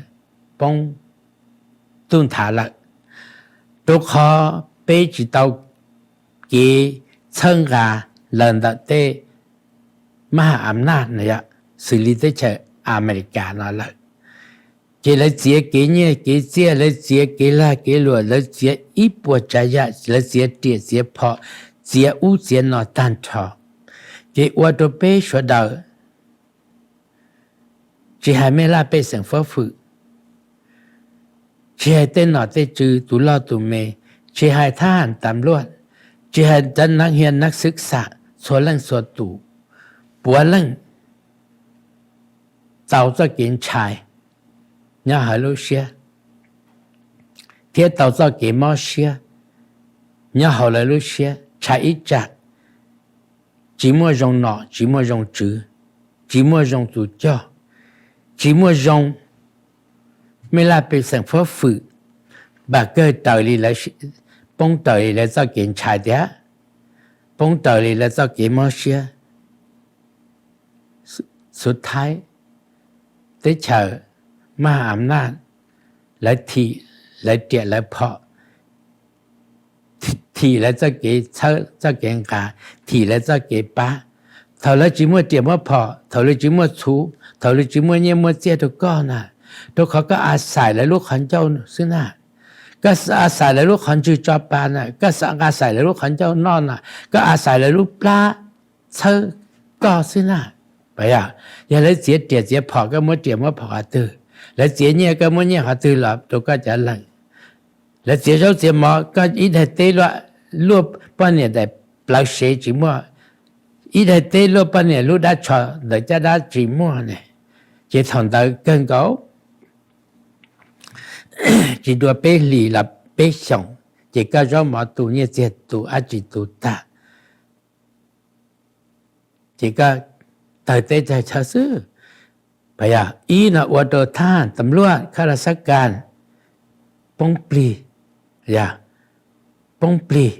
poob tuj nthav lawm, rau qhov peb tsis tau kev txhawb nqa lawm ntawm tej mab ham am naj na yom, xws li teb chaws Amelikas no lawm. Ces lawv txiav kev nyiaj kev txiaj, lawv txiav kev lag kev luam, lawv txiav ib puas tsav yam, lawv txiav riam txiav phom, txiav ub txiav no tag nrho. Ces ua rau peb sawv daws, tsis hais mej laj pej xeem fab fwm, tsis hais tej nom tej tswv tus loj tus me, tsis hais thab ham tas luaj, tsis hais cov nav hia nav xwb xam txhua leej txhua tus, puav leej tau txoj kev ntshai nyob hauv lub siab, thiab tau txoj kev mob siab nyob hauv lawv lub siab, ntshai ib tsam tsis muaj zoo nom, tsis muaj zoo tswv, tsis muaj zoo tus coj, tsis muaj zoo mej laj pej xeem fab fwm, npam kawg raws li lawv, poob raws li lawv txoj kev ntshai tiag, poob raws li lawv txoj kev mob siab. Xub thaib teb chaws mab ham am naj, lawv thim lawv riam lawv phom, thim lawv txoj kev txhawb txoj kev nqa, thim lawv txoj kev pab. Thaum lawv tsis muaj riam muaj phom, thaum lawv tsis muaj txhuv, thaum lawv tsis muaj nyiaj muaj txiaj rau koj na, rau qhov koj a xais lawv lub qhov ncauj xwb na, koj a xais lawv lub qhov ntswg tso pa na, koj a xais lawv lub qhov ncauj noj na, koj a xais lawv lub plab txhawb koj xwb na. Yog, yog lawv txiav riam txiav phom, koj muab riam muab phom qhov twg? Lawv txiav nyiaj, koj muab nyiaj qhov twg los rau koj cov leeg? Lawv txiav zaub txiav mov, koj ib daim teb luaj poj niam daim plawv sev tsis muaj, ib daim teb luaj poj niam lub dab tsho ntawm caj dab tsis muaj ne. Ces thaum ntawd kawg nkaus, tsis dua peb hlis los peb xyoos, ces koj zaub mov tu, nyiaj txiag tu, dab tsi tu tag, ces koj tawg teb tawg chaw xwb. Yog ib no ua rau thab ham tas luaj khab laj xab kas poob plig, poob plig,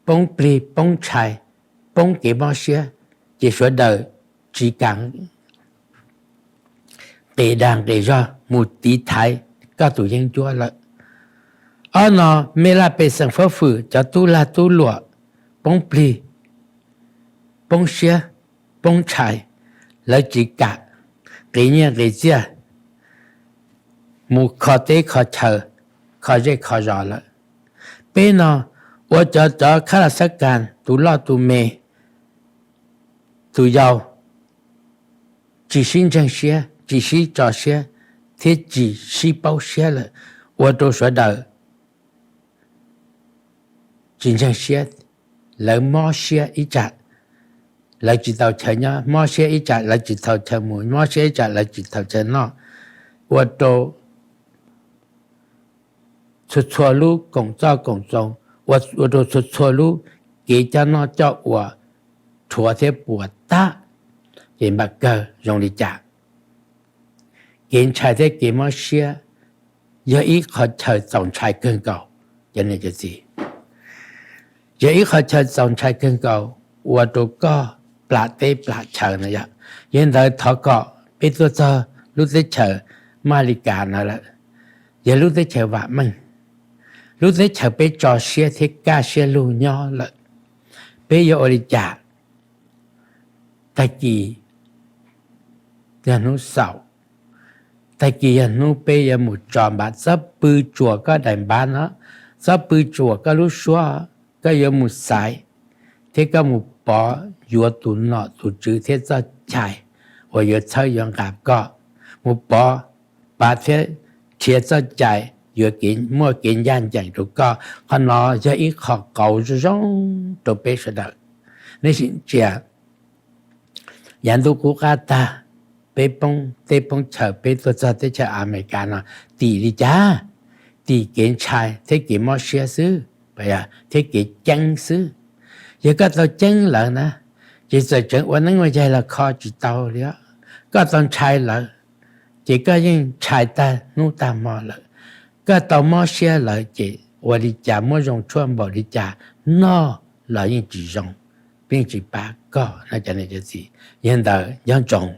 poob plig, poob ntshai, poob kev mob siab, ces sawv daws tsis kam nqis dag nqis zog mus tiv thaiv koj tus yeeb ncuab lawm. Ob no, mej laj pej xeem fab fwm cov tub lag tub luam poob plig, poob siab, poob ntshai, lawv tsis kam nqis nyiaj nqis txiaj mus kho teb kho chaw, kho zej kho zos lawm. Peb no ua cov cov khab laj xab kas tus loj tus me, tus yau, tsis sib ntseeg siab, tsis sib tso siab, thiab tsis sib paub siab lawm, ua rau sawv daws tsis ntseeg siab, lawv mob siab ib tsam lawv tsis tau chaw nyob, mob siab ib tsam lawv tsis tau chaw mus, mob siab ib tsam lawv tsis tau chaw noj, ua rau txhua txhua lub koom txoj koom txoos, ua rau txhua txhua lub kev coj noj coj ua rhuav thiab puas tag. Ces npam kawg zoo li cas? Kev ntshai thiab kev mob siab yog ib qho chaw txaus ntshai kawg nkaus, cov niam cov txiv. Yog ib qho chaw txaus ntshai kawg nkaus, ua rau koj plam teb plam chaw no yom. Yog li ntawd thov kom peb tuaj txog lub teb chaws Amelikas no lawm, yog lub teb chaws vam meej, lub teb chaws peb tso siab thiab kaj siab lug nyob lawm, peb yuav ua li cas? Tag kis yog hnub xaum, tag kis yog hnub peb yuav mus tso npav, txhob pw tsuam koj daim npav no, txhob pw tsuam koj lub suab, koj yuav mus xaiv thiab koj mus pov yuav tus nom tus tswv thiab txoj cai uas yuav txhawb yuav nqa koj, mus pov pav thiab nrhiav txoj cai yuav muaj kev ncaj ncees rau koj. Qhov no yog ib qho qauv zoo zoo rau peb sawv daws. Nej sim ntsia yav ntuj qub qab tag, peb poob teb poob chaw, peb tuaj txog teb chaws Amelikas no, tim li cas? Tim kev ntshai thiab kev mob siab xwb, thiab kev ceeb xwb. Yog koj tau ceeb lawm na, ces txawm tseem ua neeb ua yaig los kho tsis tau li. Koj tau ntshai lawm, ces koj yeej ntshai tag hnub tag hmo lawm. Koj tau mob siab lawm ces ua li cas, muab zoo tshuaj npaum li cas noj los yeej tsis zoo, yeej tsis pab koj no. Cov niam cov txiv, yog ntawd nco ntsoov,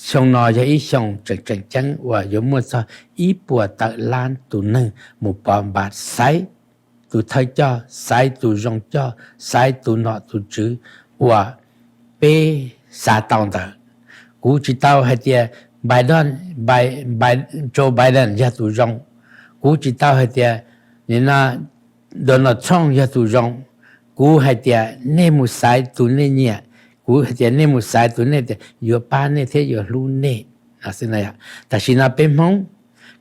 xyoo no yog ib xyoo tseem tseem ceeb uas yuav muaj txog ib puas tawm lab tus neeg mus pov npas xaiv tus thawj coj, xaiv tus zoo coj, xaiv tus nom tus tswv uas peb xav tau ntawd. Kuv tsis tau hais tias Biden, Joe Biden yog tus zoo. Kuv tsis tau hais tias Donald Trump yog tus zoo. Kuv hais tias nej mus xaiv tus nej nyiam. Kuv hais tias nej mus xaiv tus nej tias yuav pab nej thiab yuav hlub nej. Tam sim no peb Hmoob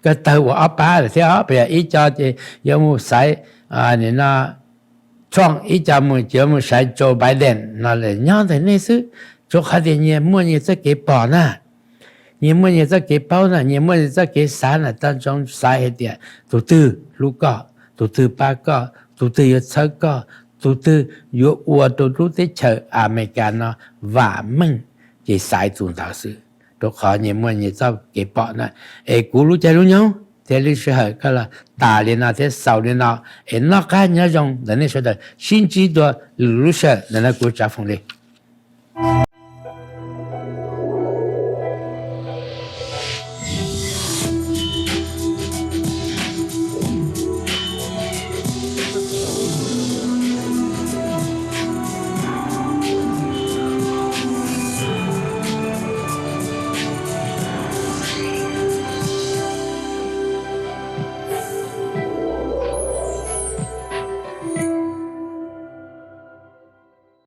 ko taw ua ob pab lawm thiab os. Ib co ces yuav mus xaiv no Trump, ib co mus ces yuav mus xaiv Joe Biden no, nyob ntawm nej xwb. Tsuav qhov tias nyias muaj nyias txoj kev pom na, nyias muaj nyias txoj kev paub na, nyias muaj nyias txoj kev xav na. Tau zoo xaiv hais tias tus twg hlub koj, tus twg pab koj, tus twg yuav txhawb koj, tus twg yuav ua rau lub teb chaws Amelikas no vam meej, ces xaiv tus ntawd xwb. Rau qhov nyias muaj nyias txoj kev pom na. Es kuv lub caij lub nyoog thiab lub sij hawm ko los tas li no thiab xaus li no. Es noj qab nyob zoo ntawm nej sawv daws, sib ntsib dua lwm lub sij hawm. Ntawm no kuv Tsav Foom Lis.